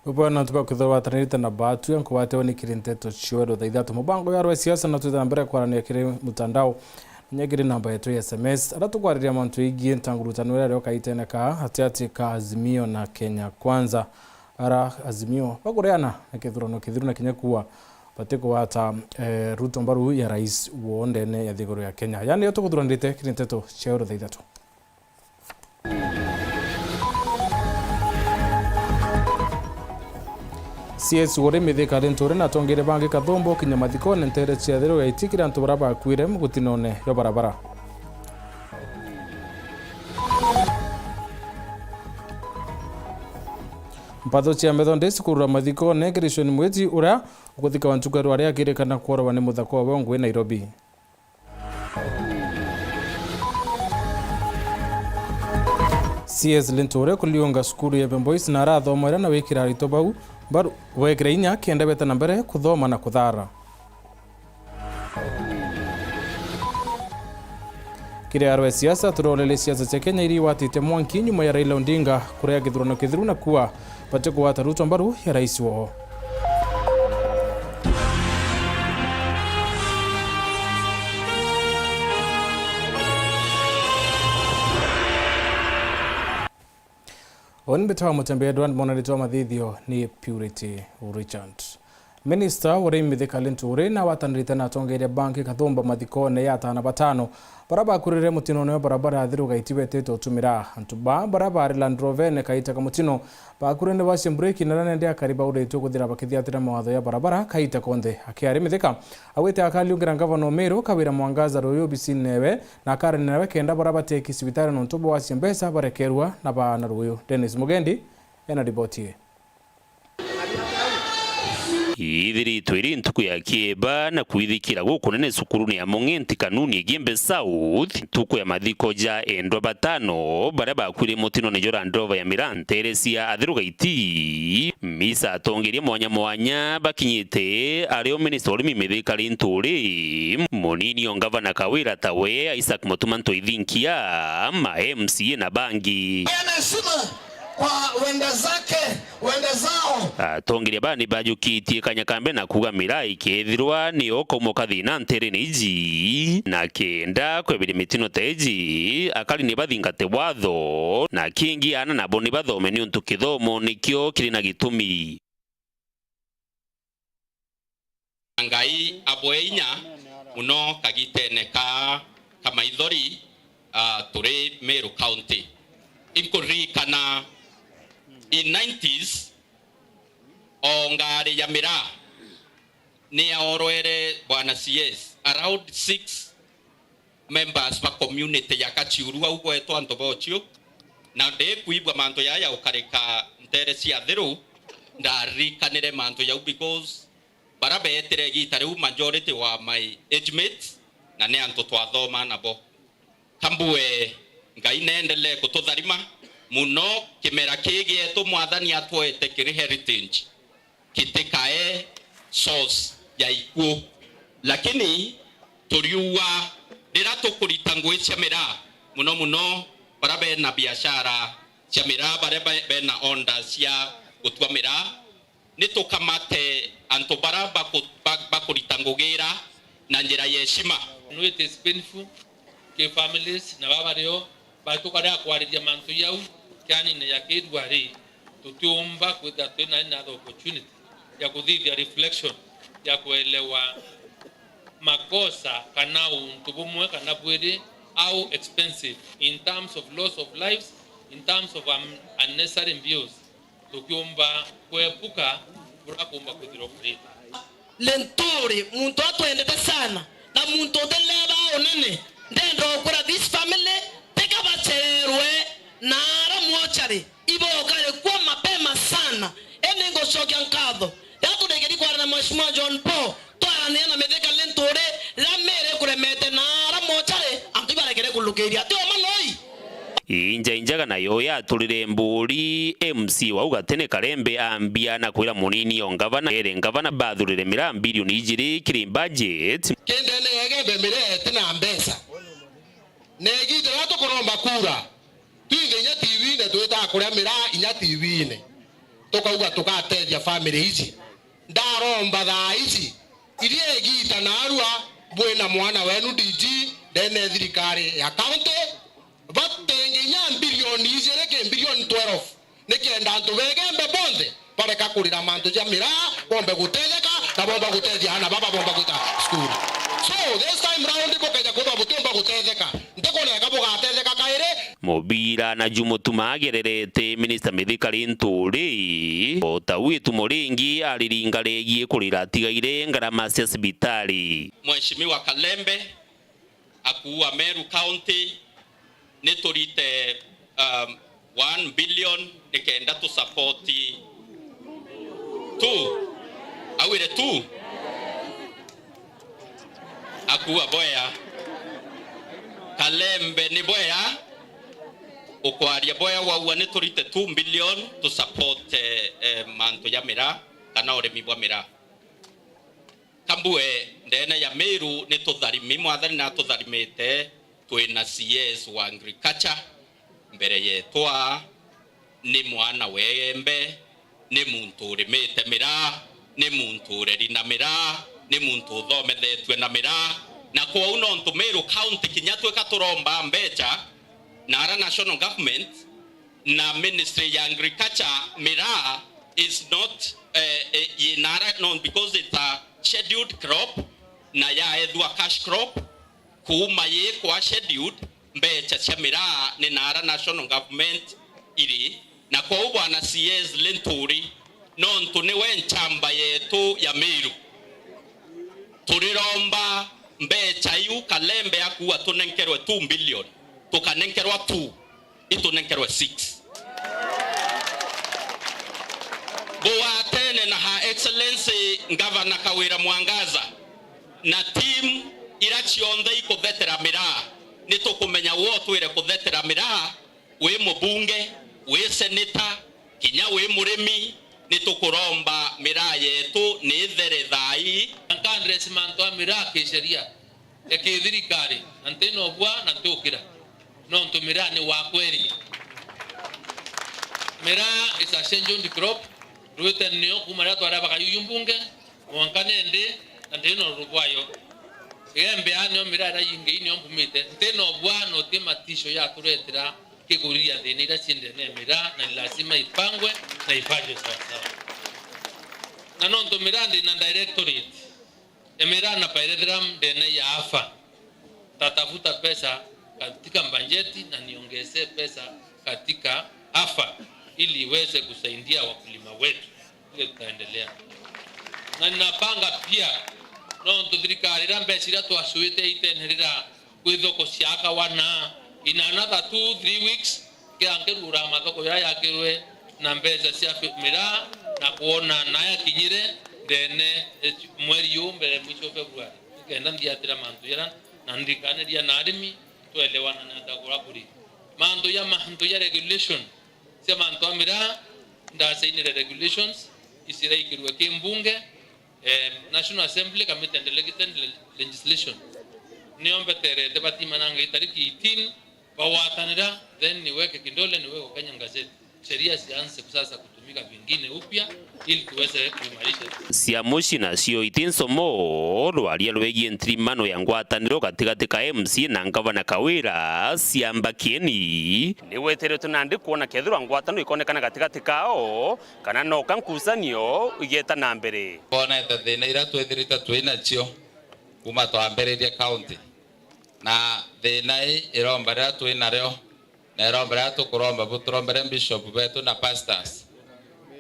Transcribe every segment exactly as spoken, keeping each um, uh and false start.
Bwana, tuba kwithirwa watanirite na batu ya nkugwatewe ni kiri nteto cio rutha ithatu. Mubango ya rwa siasa na twitha na mbere kwarania kiri mutandao. Nya kiri namba yetu ya S M S. Ara tukwariria mantu igie ntangurutano iria rioka itene ka atiati ka Azimio na Kenya Kwanza. Ara Azimio bakureana na kithurano kithiru na kinya kuwa batikugwata, eh, Ruto mbaru ya rais wo ndene ya thiguru ya Kenya. Yani yo tukuthuranirite kiri nteto cia rutha ithatu. C S Uri Mithika Linturi na atongeria bangi kathumbu kinya mathikone ntere cia Thiru ya Iti kiri antu bara bakuire mugutinone jwa barabara. Mpatho cia Methodist kurura mathikone Gerishoni Mwiji uria ukuthikawa ntuku ya rwaria akirikana kworowa ni muthaka wawe ngui Nairobi. C S Linturi kuriunga cukuru ya Embe Boys na arathomera na wikira aritwa bau mbaru, wekira inya kenda beta na mbere kuthoma na kuthara. Kiri arwe siasa, turorere siasa cia Kenya iria iwatite mwanki nyuma ya Raila Odinga kurea githurano kithiru na kuwa batikugwata Ruto mbaru ya rais woo. Uni mbitwa Mutembe Edward, mwana ritwa mathithio ni Purity Richard. Minista wa urimi Mithika Linturi na watanirite na atongeria bangi kathumba mathikone ya atana batano bara bakurire mutinone wa barabara ya Thiru Gaiti betite utumira. Antu ba bara bari Land Rovene kaita ka mutino bakurire ni bacia mbureki na ranende akari bauritwe kuthira bakithiatira mawatho ya barabara kaita konthe. Akiari Mithika awite akaliungira ngavana Umiru Kawira Mwangaza ruyu obisine ewe na akarania nawe kenda bara bateki cibitari nontu bwa wacia mbeca barekerwa na baana ruyu. Dennis Mugendi ena riboti ii. Ithiritwe iri ntuku ya kieba na kwithikira gukunene cukurune ya Mung'enti Kanuni Igiembe South, ntuku ya mathiko ja endwa batano baria bakwire mutinone jwa Land Rover ya miraa ntere cia Athiru Gaiti. Misa atongeria mwanya mwanya bakinyite, ario minista urimi Mithika Linturi, munini o ngavana Kawira tawe, Isaac Mutuma Ntoithinkia, ma M C A na bangi. Yana heshima kwa wenda zake, wenda zao. Atongeria baa ni bajukitie kanya ka mbere na kuuga miraa ikethirwa niyo kaumo ka thina nterene iji, na kenda kweberia mitino ta iji, akari ni bathingate watho, na kingi aana nabo ni bathome niuntu kithomo nikio kiri na gitumi. Ngai abwe inya muno kagitene ka, ka maithori, ah, turi Meru County. Inkuririkana in nineties, o ngari ya miraa ni yaorwere bwana C S, around six members ba community ya Kachiuru au gwetwa antu bochio, na ndikwigua mantu yaya ukarika ntere cia Thiru, ndaririkanire mantu yau because bara beetire igita riu majority wa my age mates na ni antu twathoma nabo. Kambue Ngai neendelee kututharima muno kimera kii gietu Mwathani atwete kiri heritage. Kitikae source ya ikuo. Lakini turiuga riria tukurita ngui cia miraa, muno muno baria bena biashara cia miraa, baria be-, bena order cia gutua miraa, ni tukamate antu baria baku-, ba-, bakurita ngugi ira na njira ya heshima. No, it is painful ki families na baba rio batuka ria kwariria mantu jau kianine ya kirua ri, tutiumba kwithira twina another opportunity ya kuthithia reflection ya kuelewa makosa kana untu bumwe kana bwiri, how expensive in terms of loss of lives, in terms of, um, unnecessary bills, tukiumba kwepuka buria kumba kwithirwa burita. Linturi, muntu atwendete sana, na muntu uti level unene. Ndenda ukwira this family, tika bachererwe na ara mochari, iboka rikua mapema sana. Indi ngucokia nkatho. Riria turikiri kwaria na Mheshimiwa John Paul, twarania na Mithika Linturi, riria miri kuremete na ara mochari, antu ibarekere kulukiria. Ti uma noi? Inja injaga nayo yaturire mburi, M C A wau Gatene Karembe ambia na kwira munini o ngavana, ere ngavana bathurire miraa bilioni ijiri kiri budget. Kindene ya Igembe miraa iti na mbeca. Na igita riria tukuromba kura, twinge inya T V-ine, twitaga kuria miraa inya T V-ine. tukauga tugatethia family ici. Ndaromba thaa ici, iria igita naarua bwina mwana wenu D G ndene ya thirikari ya county, batenginya mbilioni ijiri ki mbilioni twelve, nikenda antu begembe bonthe bareka kurira mantu ja miraa, bombe gutetheka na bomba gutethia aana baba bomba gwita cukuru. So, this time round, bukeja kwithwa butiumba gutetheka, ntikurega bugatetheka kairi. Mubira na ju Mutuma agererete Minista Mithika Linturi, o ta u itumo ringi ariringa regie kurira atigaire ngarama cia cibitari. Mheshimiwa Kalembe akuuga Meru County niturite, um, one billion nikenda tu support two. Augire two. Akuuga bwea. Kalembe ni bwea. Ukwaria bwea, waua niturite two billion tu support, eh, eh, mantu ja miraa kana urimi bwa miraa. Kambue, ndene ya Meru ni tutharimi, Mwathani natutharimite, twina C S wa agriculture mbere yeetwa, ni mwana wa Igembe, ni muntu urimite miraa, ni muntu ureri na miraa, ni muntu uthomethetue na miraa. Na kwou nontu Meru County kinya twika turomba mbecha na ara national government, na Ministry ya Agriculture, miraa is not, eh, eh, yinara, no, because it's a scheduled crop, na yaethua cash crop, kuuma yikwa scheduled, mbecha cia miraa ni nara national government iri, na kwou bwana C S Linturi, nontu niwe nchamba yetu ya Meru, turiromba mbecha iu Kalembe akuuga tunenkerwe two billion, tukanenkerwa two, itunenkerwe six. Bugwatene na Her Excellency Governor Kawira Mwangaza na team ira cionthe ikuthetera miraa, nitukumenya wo twire kuthetera miraa, wi mubunge, wi seneta, kinya wi murimi, nitukuromba miraa yetu ni ithere thaa ii. Nka address mantu a miraa kisheria ya kithirikari, na nti na ubua na ntiukira, nontu miraa ni wa kweri. Miraa is a scheduled crop, rwite nio kuuma riria twaria bakayuyu mbunge, mwanka nindi, na ndi na ururu bwayo. Igembe aa nio miraa iria yingi ii nio mbumite, nti na ubua na uti matisho yaturetera kiguriria thina iria cii ndene ya miraa, na ni lazima ipangwe na ifanywe sawasawa. Na nontu miraa ndi na directorate, Emera na pairethera ndene ya AFA, tatafuta pesa katika bajeti na niongezee pesa katika AFA ili iweze kusaidia wakulima wetu, ile tutaendelea. Na ninapanga pia, nontu thirikari iria mbeca iria twacuite itenherera kwi thoko cia akawa na in another two, three weeks, kira nkirugura mathoko jaria jakirwe na mbeca cia fe-, miraa na kwona na yakinyire ndene e mweri juu mbere mwisho February, nikenda nthiatira mantu jaria na ndikaniria na arimi twelewana na takura kuri mantu ja mantu ja regulation cia mantu a miraa. Ndasainire regulations iciraikirwe ki mbunge, eh, National Assembly committee and delegated le-, legislation. Nio mbeterete batimananga itariki eighteen, bagwatanira, then niweke kidole, niweke Kenya Gazette. Sheria zianze sasa kutumika vingine upya ili tuweze kuimarisha. Cia muci nacio iti nsomo, rwaria rwegie ntirimano ya ngwataniro gatigati ka M C A na ngavana Kawira ciamba kieni. Ni gwetiritwe nandi kwona kethirwa ngwataniro ikonekana gatigati kao, kana noka nkucanio igeeta na mbere. Bonete thina iria twithirite twi nacio kuma twambiririe county, na thina ii iromba riria twi nario, na iromba riria tukuromba bu turombere bishop betu na pastors,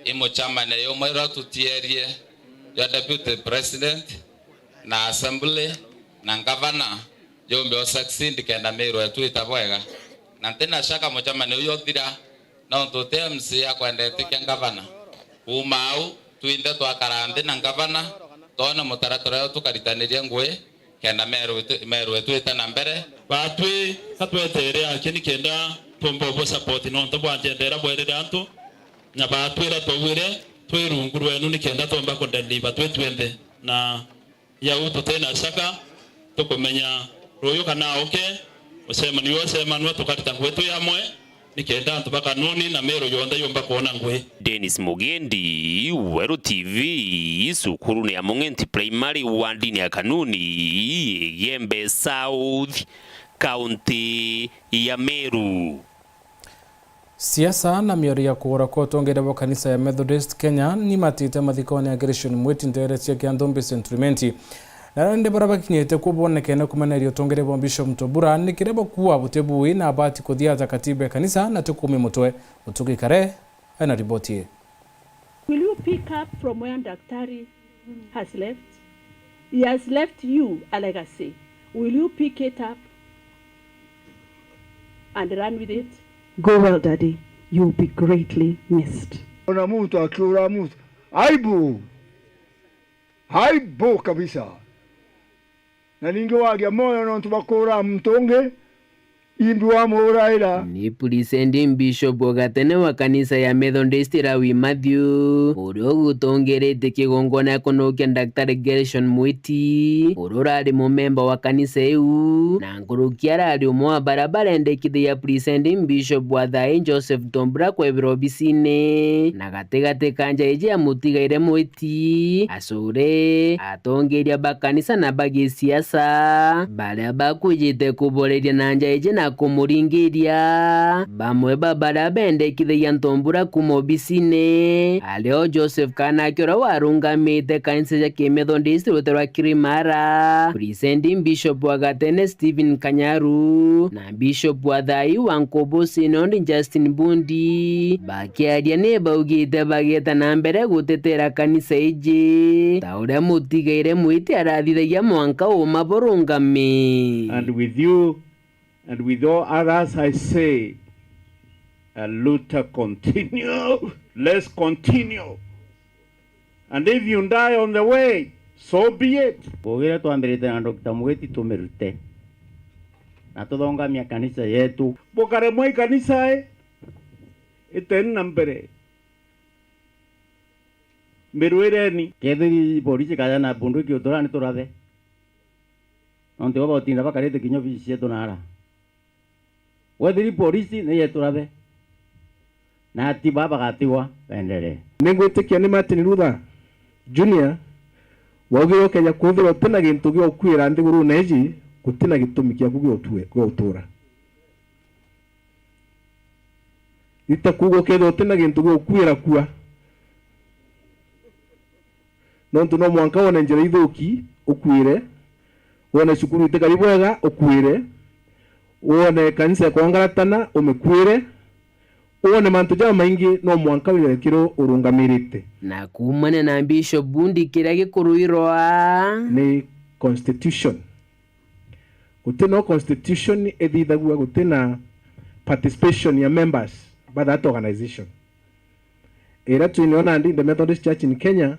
imucamane yumwe iria tutierie jwa deputy president na assembly na ngavana, jumbe o succeed kenda Meru yetu ita bwega. Na ntina shaka mucamane uyu uthira, nontu uti M C A akwenda itikia ngavana. Kuuma au, twinthe twakara nthi na ngavana, twone mutaratara uria tukaritaniria ngui, kenda Meru itu-, Meru yetu ite na mbere. Batwi ka twetere aki nikenda twomba ubu support nontu bwa njenda iria bwerire antu, na batwira twauire twi rungu rwenu nikenda twomba kudeliver twi twinthe. Na jau tuti na shaka, tukumenya ruyu kana uke, mucemanio uyu ucemanua tukarita ngui twi amwe, Nikenda antu ba Kanuni na Meru yonthe yumba kwona ngui. Dennis Mugendi, Weru T V, cukurune ya Mung'enti Primary, wardini ya Kanuni, Igembe South, kaunti ya Meru. Siasa na miario ya kugura kwa utongeria bwa kanisa ya Methodist Kenya nimatite mathikone ya Gershon Mwiti nteere cia Kianthumbi Central Imenti. Na indi baria bakinyite kuo bonekene kumeneria utongeria bwa Bishop Ntobura, ni kiria bakuuga buti bui na abati kuthiata katiba ya kanisa na ti kuumia mutwe. Mutugi Kare ena riboti ii. Will you pick up from where Daktari has left? He has left you a legacy. Will you pick it up and run with it? Go well, Daddy. You'll be greatly missed. Ona muntu akiura muntu. Aibu! Aibu kabisa! Na ningi wagia moyo nontu bakuura muntu ungi, imbi wamuraira. Ni Presiding Bishop wa gatene wa kanisa ya Methodist Lawi Matthew, uria ugutongeretie kigongona ya kunukia Daktari Gershon Mwiti, uria urari mumemba wa kanisa iu, na nkuruki arari umwe wa baria barendekithagia Presiding Bishop wa thaai Joseph Tombura kwebirwa obisine, na gatigati ka nja iji amutigaire Mwiti, acure, atongeria ba kanisa na ba gisiasa, baria bakwijite kuboreria na nja iji na kumuringiria. Bamwe ba baria bendekithagia Ntombura kuuma obisine, ari o Joseph Kanake uria warungamite kanisa ja Kimethodist rutere rwa Kirimara, Presiding Bishop wa gatene Stephen Kanyaru, na Bishop wa thaai wa Nkubu Synod Justin Bundi, bakiaria ni baugite bagieta na mbere gutetera kanisa iji, ta uria mutigaire Mwiti arathithagia mwanka uuma burungame. And with you and with all others I say, Aluta continue, let's continue. And if you die on the way, so be it. Bugire twambirite na Doctor Mwiti tumirute. Na tuthongamia kanisa yetu. Bukaremwa i kanisa i, iteni na mbere. Mirwireni. Kethiri polisi kaja na bunduki utura ni turathe. Nontu bo bagutinda bakarite kinya obici cietu naara. Wethiri polisi ni yeturathe, na ati baa bagatigwa benderee. Ningwitikia ni Martin Luther Junior waugire, ukeja kwithirwa utina gintu gia ukuira nthigurune iji, gutina gitumi kiaku gia utue-, gia utura. Ita kuuga ukethirwa utina gintu gia ukuira kua. Nontu no mwanka wone njira ithuki, ukuire, wone cukuru itikari bwega, ukuire, wone kanisa ikwangaratana, umikuire, wone mantu jamaingi, no mwanka wire kiro urungamirite. Na kuumania na Bishop Bundi, kiria gikuruirwa ni constitution. Guti no constitution ithithagua guti na participation ya members ba that organization. Iria twinio nandi, the Methodist Church in Kenya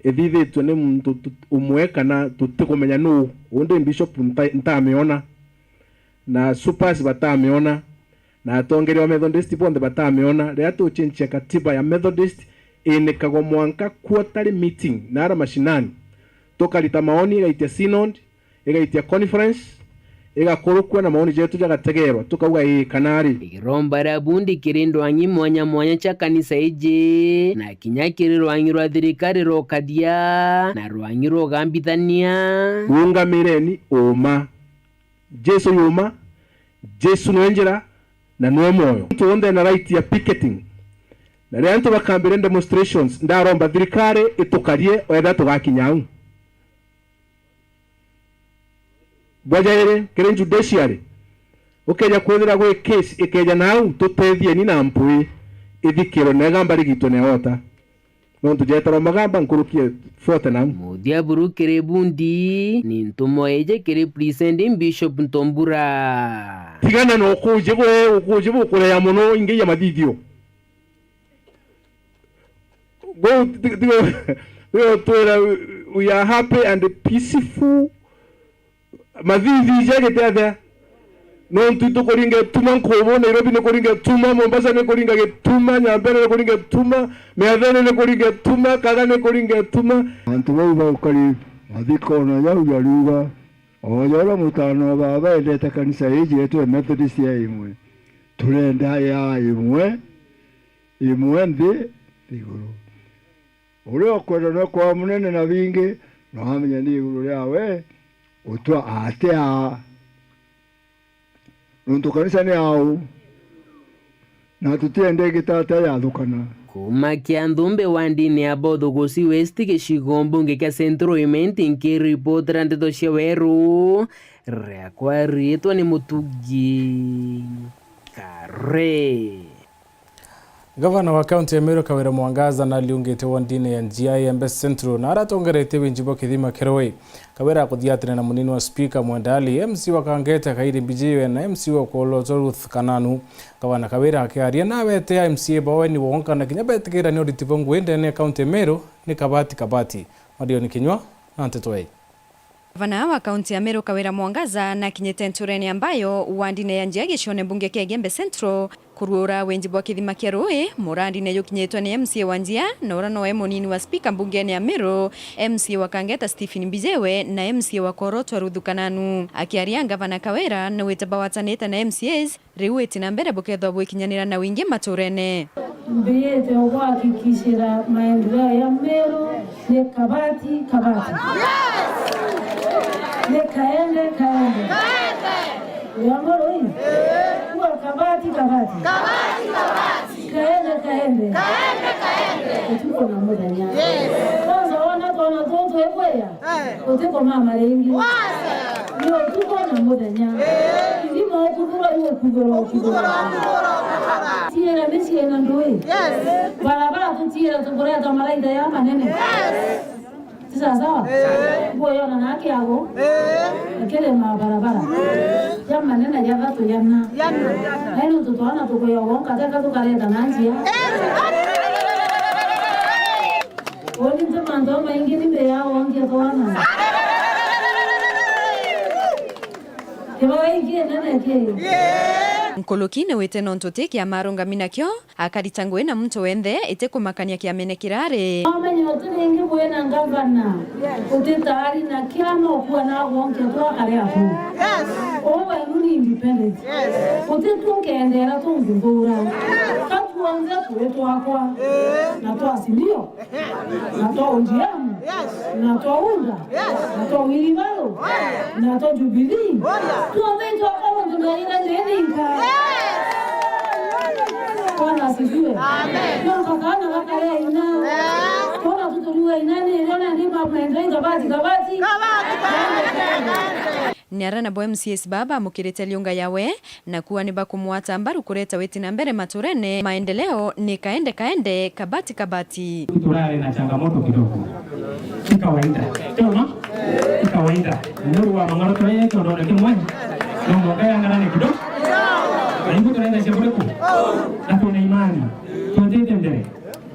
ithithitwe ni muntu tu-, umwe kana tutikumenya nuu. Undi bishop nta-, ntamiona, na supers batamiona, na atongeria ba Methodist bonthe batamiona. Riria tuchenchia katiba ya Methodist, inikagwa mwanka quarterly meeting na ara mashinani, tukarita maoni, igaitia synod, igaitia conference, igakurukua na maoni jetu jagategerwa, tukauga ii kana ari. Iromba ria Bundi kiri ndwang'i mwanya mwanya cia kanisa iji, na kinya kiri rwang'i rwa thirikari rwa ukathia, na rwang'i rwa ugambithania. Ungamireni uuma. Jesu yuma, Jesu niwe njira, na niwe mwoyo. Muntu wonthe ena right ya picketing. Na riria antu bakambire demonstrations, ndaromba thirikari itukarie, wethira tugakinya au. Bwa jairi, kiri judiciary, ukeja kwithira gwi case ikeja nau, tutethieni na mpwi ithikirwe na igamba rigitwe ni aota. Nontu jeterwa magamba nkuruki e forty nau. Muthia buru kiri Bundi, ni ntumo iji kiri Presiding Bishop Ntombura. Tigana na ukuji bwe, ukuji bukurea mono ingi ya mathithio. Gwe ti-, ti-, tiga, tiga utwira, we are happy and peaceful. Mathithi jagite atia? Nontu itukuringa ituma nkubu, Nairobi nikuringa ituma, Mombasa nikuringa gituma, Nyambene nikuringa ituma, Miathene nikuringa ituma, Kaga nikuringa ituma. Antu bau baukari mathikona jau jariuga, o ja uria mutano wa baba endete kanisa iji yetu ya Methodist ya imwe. Turenda ya imwe, imwe nthi, iguru. Uria ukwenda no kwa munene na bingi, no amenya ni iguru riawe gutua atia. Nontu kanisa ni au, na tutienda igitata yathukana. Kuuma Kianthumbi wa ndini ya Bothugusi West, gicigo mbunge kia Central Imenti, nkiripotera ndeto cia weru, riakwa riitwa ni Mutugi Kare. Gavana wa kaunti ya Meru Kawira Mwangaza nariungite wondine ya Njia Igembe Central na aratongeretie winji bwa kithima kia ruui. Kawira akuthiatira na munini wa spika Mwenda Ali, M C wa Kangeta Kairi Mbijiwe na M C wa Kuolotwa Ruth Kananu. Gavana Kawira akiaria na awetea M C A bawe ni wonka na kinya betikirania uriti bwa ngui ndene ya kaunti ya Meru ni kabati kabati. Marion Kinyua na nteto ii. Gavana wa kaunti ya Meru Kawira Mwangaza nakinyite nturene ya Mbayo, wandine ya Njia gicione mbunge kia Igembe Central, kuruura winji bwa kithima kia ruui, murandine jukinyitwe ni M C A wa Njia, na uria noe munini wa spika mbungene ya Meru, M C A wa Kangeta Stephen Mbijewe, na M C A wa Korotwa Ruthu Kananu. Akiaria, Gavana Kawira niwite bawatanite na M C As, riu witi na mbere bukethwa bwikinyanira na wingi maturene. Mbiite o kuhakikishira maendeleo ya Meru ni kabati kabati. Ni kaende kaende. Uria ngoro ii? Kuwa kabati kabati. Kaende kaende. Utuko na muthenya. Kwanza wona twana tutu twikwiya. Uti kumama ringi. Ni utuku na muthenya. Ithima ukuthurwa, iu ukuthurwa, ukuthurwa. Tiira ni ciina ndui. Barabara tutiira tukureta maraitha ya manene. Ti sawa sawa? Nguo yona na kiago. Akirema barabara. Ya manene ya thatu ya na. Na ino tutwana tukuya wonka, teka tukareta na njia. Uni nti mantu amaingi ni mbere ya wongia twana. Kibaga ingi nene ki? Nkuruki ni wite nontu ti kiama arungami nakio, akarita ngui na muntu wenthe, iti kumakania kiamene kirari. Wamenya uti ringi bwina ngavana, uti tari na kiama ukua na wongia twa kare aku. Uu wenu ni independent. Uti tu nkendera tunguthura. Ka tuonthe twi twakwa. Na twa Azimio. Na twa O D M, na twa UDA, na twa Wheelbarrow, na twa Jubilee. Tuonthe itwakwa nontu ndaira ndi ninka. Bwana asifiwe. Nonka kaana gakaria ina. Tona tuturiwa ina ni irio na ndi map na ndai kabati, kabati. Ni ara nabo M C As baa bamukirite liunga yawe, na kuua ni bakumwata mbaru kureta witi na mbere maturene, maendeleo ni kaende kaende, kabati kabati. Turari na changamoto kidogo. Si kawaida. Toma? Si kawaida. Nuru wa mang'aro twaye kiondo na kimwe. No mwaka yang'arane kidogo. Na hivyo tunaenda shambure ku. Na tuna imani. Tuendete mbele.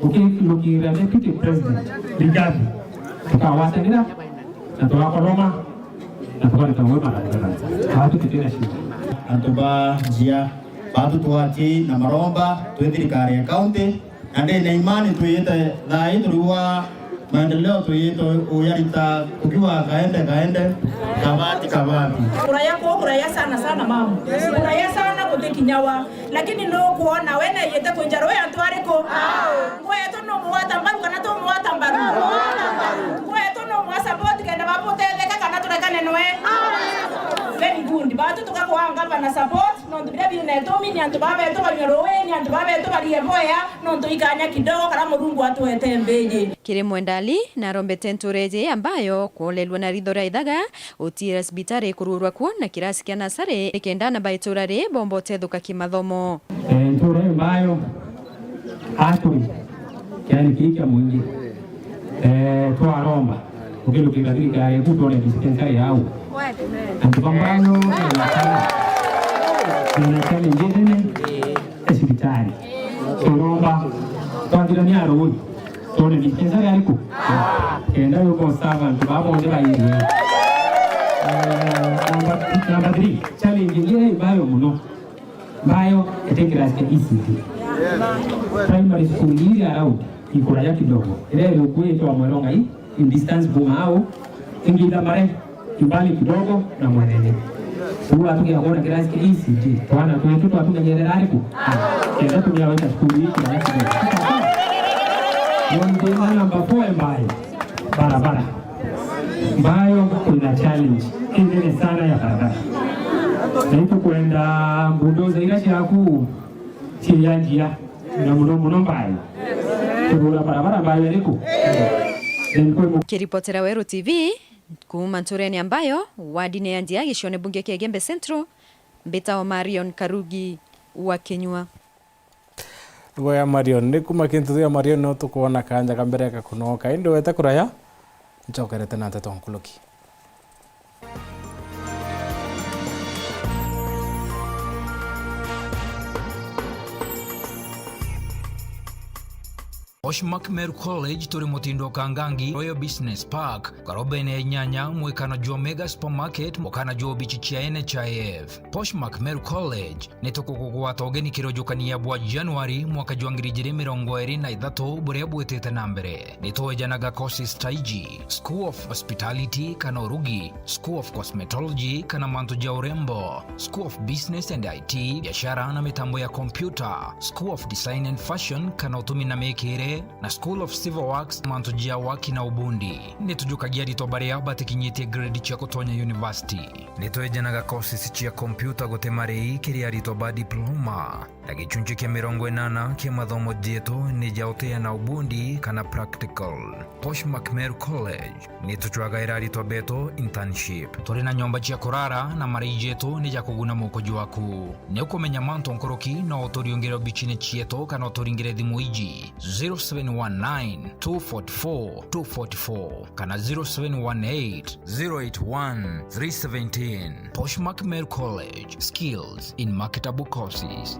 Ukilukira Deputy President Rigathi, tukawatanira na tugakoroma na tukareka ngoma na tukareka. Hatu tutina shida. Antu ba Njia batutwatie na maromba twi thirikari ya county, na ndina imani twiyite thaa ii turiwa maendeleo twiyite uyarita tukiwa kaende kaende, kabati kabati. Kuraya ko, kuraya sana sana mama. Kuraya sana kutikinyawa. Lakini nukwona we neeyite kwinja ruui antu ariku? Ngwetu numugwata mbaru kana tumugwata mbaru? Ngwetu numwa support kenda baba utetheka kana turekane nwe? Very good. Batu tukakwa ngavana support, nontu biria biina itumi ni antu baba betu banywe ruui, ni antu baba betu barie boya, nontu ikanya kidogo kana Murungu atwete mbiji. Kiri Mwendali, narombete ntuura iji ya Mbayo kwolelwa na ritho ria ithaga, utiira cibitari kururwa kuo na kirasi kia nasari, nikenda ana ba itura ri bomba utethuka kimathomo. Eh, ntuura ii Mbayo, aturi, kiani kii kia mwingi, eh, twaromba, ukilukira thirikari yaku twone dispensary yau. Antu ba Mbayo, ina challenge, ina challenge nene, ya cibitari. Turomba, twathirania ruui. Twone dispensary ariku? Kenda yuko sawa, antu baa bonthe bairwe. Eh, number, number three, challenge ingi iri Mbayo muno. Mbayo ete class ya E C D. Primary school iri around, ikuraya kidogo. Ire iri ukuitwa Mwerongai, in distance kuma au, ingitha mare, imbali kidogo na mwenene. Riu watugia kwona kirasi kia E C G, twana twetu twatumenyerera ariku? Kenda tumia weta cukuru ii kirasi kia. Nontu na namba four e Mbayo. Barabara. Mbayo kwina challenge inene sana ya barabara. Na itukwenda bulldozer iria ciaku ciiya njia, na muno muno Mbayo. Kurura barabara Mbayo iriku? Then kwi mu- Kiripotera Weru T V, kuuma nturene ya Mbayo, wardine ya Njia, gicione bunge kia Igembe Central, mbitao Marion Karugi wa Kinyua. Boya Marion, ni kuma kintu thia Marion no tukwona kanja ka mbere ga kunoka. Indi wete kuraya, ncokerete na nteto nkuruki. Poshmark Meru College turi mutindo Kangangi Royal Business Park, karobene ya inyanya, mwikano jwa Mega Supermarket, mukana jwa obichi cia N H I F. Poshmark Meru College, ni tukugugwata ugeni kirujukania bwa January mwaka jwa ngiri ijiri mirongo iri na ithatu buria bwitite na mbere. Ni twejanaga courses ta iji: School of Hospitality kana urugi, School of Cosmetology kana mantu ja urembo, School of Business and I T, biashara na mitambo ya computer, School of Design and Fashion kana utumi na miikire, na School of Civil Works, mantu ja waki na ubundi. Ni tujukagia aritwa baria batikinyitie grade cia gutonya university. Ni twejanaga courses cia computer guti marii kiri aritwa ba diploma. Na gicunji kia mirongo inana kia mathomo jetu ni ja uteana ubundi kana practical. Poshmark Meru College, ni tucwagaira aritwa betu internship. Turi na nyomba cia kurara na marii jetu ni ja kuguna muuko jwaku. Ni ukumenya mantu nkuruki, no uturiungire obichine cietu kana uturingire thimu iji: zero seven one nine, two forty four, two forty four kana zero seven one eight, zero eight one, three seventeen. Poshmark Meru College, skills in marketable courses.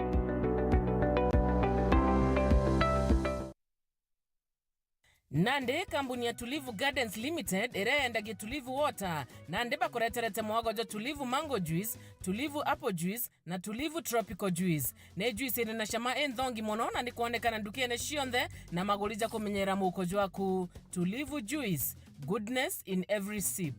Nandi kambuni ya Tulivu Gardens Limited iria yendagia Tulivu Water, nandi bakureterete mwago jwa Tulivu Mango Juice, Tulivu Apple Juice na Tulivu Tropical Juice. Ni juice iri na cama inthongi mono na ni kwonekana ndukene cionthe na maguri ja kumenyera muuko jwaku. Tulivu Juice, goodness in every sip.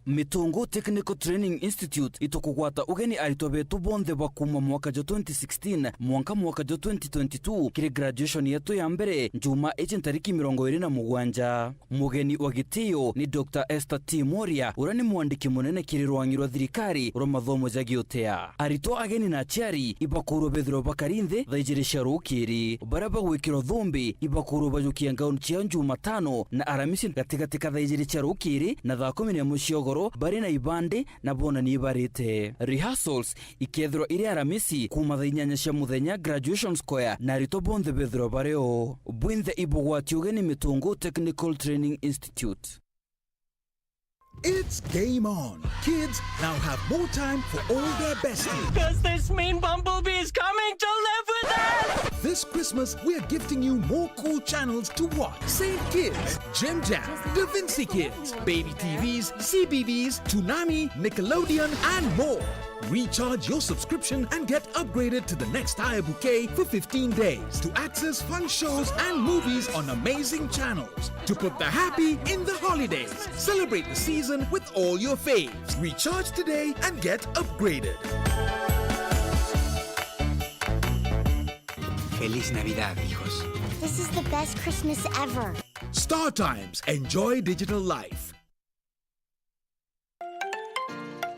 Mitungu Technical Training Institute itukugwata ugeni aritwa betu bonthe ba kuuma mwaka jwa twenty sixteen mwanka mwaka jwa twenty twenty-two kiri graduation yetu ya mbere, Njuma iji ntariki mirongo iri na mugwanja. Mugeni wa gitio ni Doctor Esther T Moria, uria ni mwandiki munene kiri rwang'i rwa thirikari rwa mathomo ja giutea. Aritwa, ageni na aciari ibakurwa bethirwa bakari nthi thaa ijiri cia rukiri. Baria bagwikirwa thumbi ibakurwa bajukia ngauni ciao Jumatano na Aramisi gatigati ka thaa ijiri cia rukiri na thaa kumi na imwe cia ugoro bari na ibandi na bonani ibarite. Rehearsals ikethirwa iri Aramisi kuuma thaa inyanya cia muthenya Graduation Square na aritwa bonthe bethirwa bari o. Bwinthe ibugwati ugeni Mitungu Technical Training Institute. It's game on. Kids now have more time for all their besties. Does this mean Bumblebee is coming to live with us? This Christmas, we're gifting you more cool channels to watch. Saint Kids, Jim Jam, Da Vinci Kids, Baby T Vs, C B B S, Toonami, Nickelodeon, and more. Recharge your subscription and get upgraded to the next higher bouquet for fifteen days to access fun shows and movies on amazing channels. To put the happy in the holidays. Celebrate the season with all your faves. Recharge today and get upgraded. Feliz Navidad, hijos. This is the best Christmas ever. Star Times. Enjoy digital life.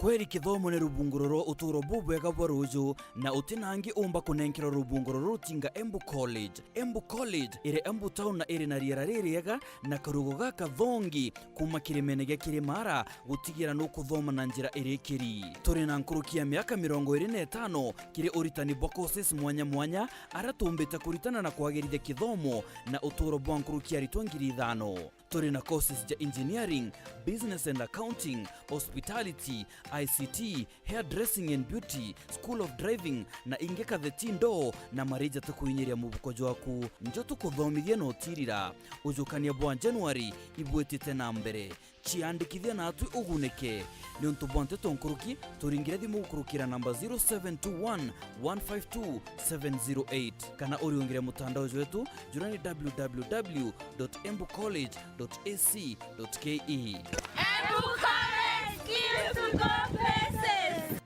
Kweri kithomo ni rubunguro rwa uturo bubwega bwa ruuju, na uti na angi umba kunenkerwa rubunguro ruru tinga Embu College. Embu College iri Embu town na iri na riera ririega na karugo gakathongi kuma kirimene gia Kirimara gutigira nukuthoma na njira irikiri. Turi na nkuruki ya miaka mirongo iri na itano kiri uritani bwa courses mwanya mwanya aria tumbite kuritana na kwagirithia kithomo na uturo bwa nkuruki aritwa ngiri ithano. Turi na courses ja engineering, business and accounting, hospitality, I C T, hairdressing and beauty, school of driving, na ingi katheti ndoo na marija tukuinyiria mubuko jwaku. Njo tukuthomithia na utirira. Ujukania bwa January ibwitite na mbere. Ciandikithia naatwi ugunike. Niuntu bwa nteto nkuruki, turingire thimu gukurukira namba zero seven two one, one five two, seven zero eight, kana uriungire mutandao jwetu jura ni w w w dot embu college dot a c dot k e. Embu College, skills to go places.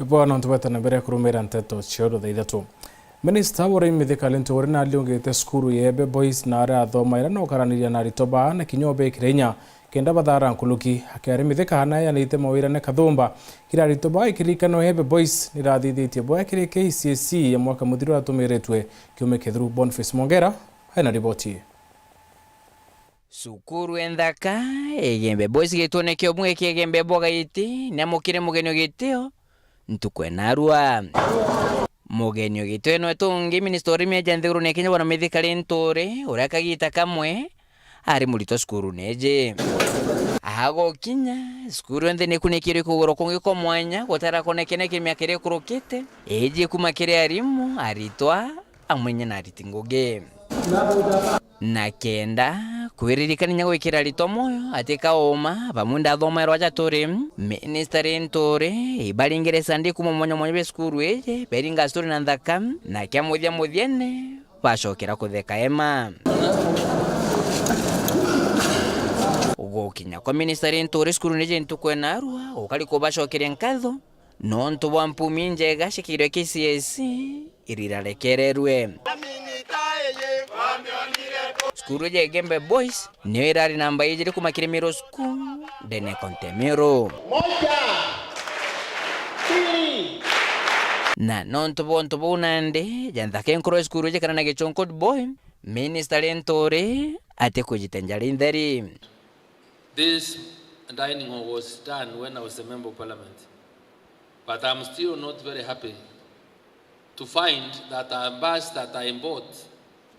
Ibwa nontu bweta na mbere kurumira nteto cia uru thaa ithatu. Minista wa urimi Mithika Linturi nariungite cukuru ya Embe Boys na aria athoma ira na ukaraniria na aritwa baa na kinya ubekire inya kenda bathara nkuruki. Akiaria Mithika na eanite mawira ni kathumba kiri aritwa baa, ikiririkana Embe Boys nirathithitie bwega kiri K C S E ya mwaka muthiru uratumiritwe kiumia kithiru. Boniface Mongera ena riboti ii. Cukuru enthaka, Igembe Boys gitone kia umwe kia Igembe Bogaiti, niamukire mugeni o gitio ntuku enarua. Mugeni o gitio enwe tungi, minista urimi eja nthigurune ya Kenya, bwana Mithika Linturi, uria kagita kamwe ari muritwa cukurune iji. Agokinya, cukuru yonthe nikunikirwe kuguru kungi kwa mwanya gutarakonekene kiri miaka iria ikurukite, iji kuma kiri arimu, aritwa, amwe inya na ariti ngugi. Na kenda kwiririkania gwikira aritwa moyo ati kauma bamwe ndathomairwa ja turi, Minista Linturi ibaringire Sunday kuma mwanya mwanya bia cukuru iji, beringa story na nthaka, na kia muthia muthiene bacokera kutheka ema. Gukinya kwa Minista Linturi cukuru ni jintu kwenarua, gukari kubacokeria nkatho, nontu bwa mpumi injega cikiirwe K C S E iria irarekererwe. Cukuru ya Igembe Boys niyo irari namba ijiri kuma kiri Miru School ndene ya kaunti ya Miru. Moja, mbili. Na nontu bwa untu buu nandi, ja nthaka inkuru ya cukuru iji kana na Gichunku Boy, Minista Linturi ati kujite njara intheri. This dining hall was done when I was a member of parliament. But I'm still not very happy to find that a bus that I bought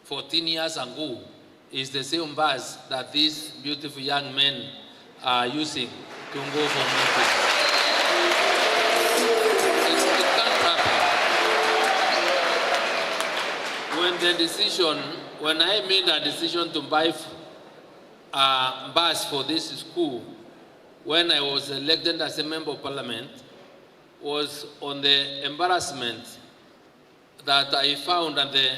fourteen years ago is the same bus that these beautiful young men are using to go for meetings. It, it can't happen. When the decision, when I made a decision to buy f-, a bus for this school, when I was elected as a member of parliament, was on the embarrassment that I found and the,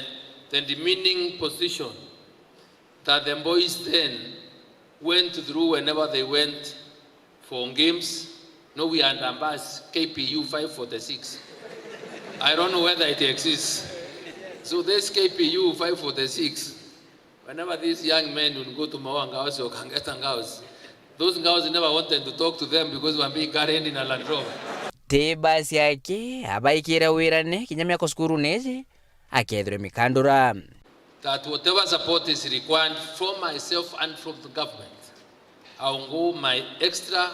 the demeaning position that the boys then went through whenever they went for games. No, we had a bus, K P U five forty-six. I don't know whether it exists. So this K P U five forty-six, whenever these young men will go to Maua girls or Kangeta girls, those girls never wanted to talk to them because we were being carried in a Land Rover. Ti basi aki abaikire wirane kinya miaka cukurune iji akethirwe mikandura. That whatever support is required from myself and from the government, I will go my extra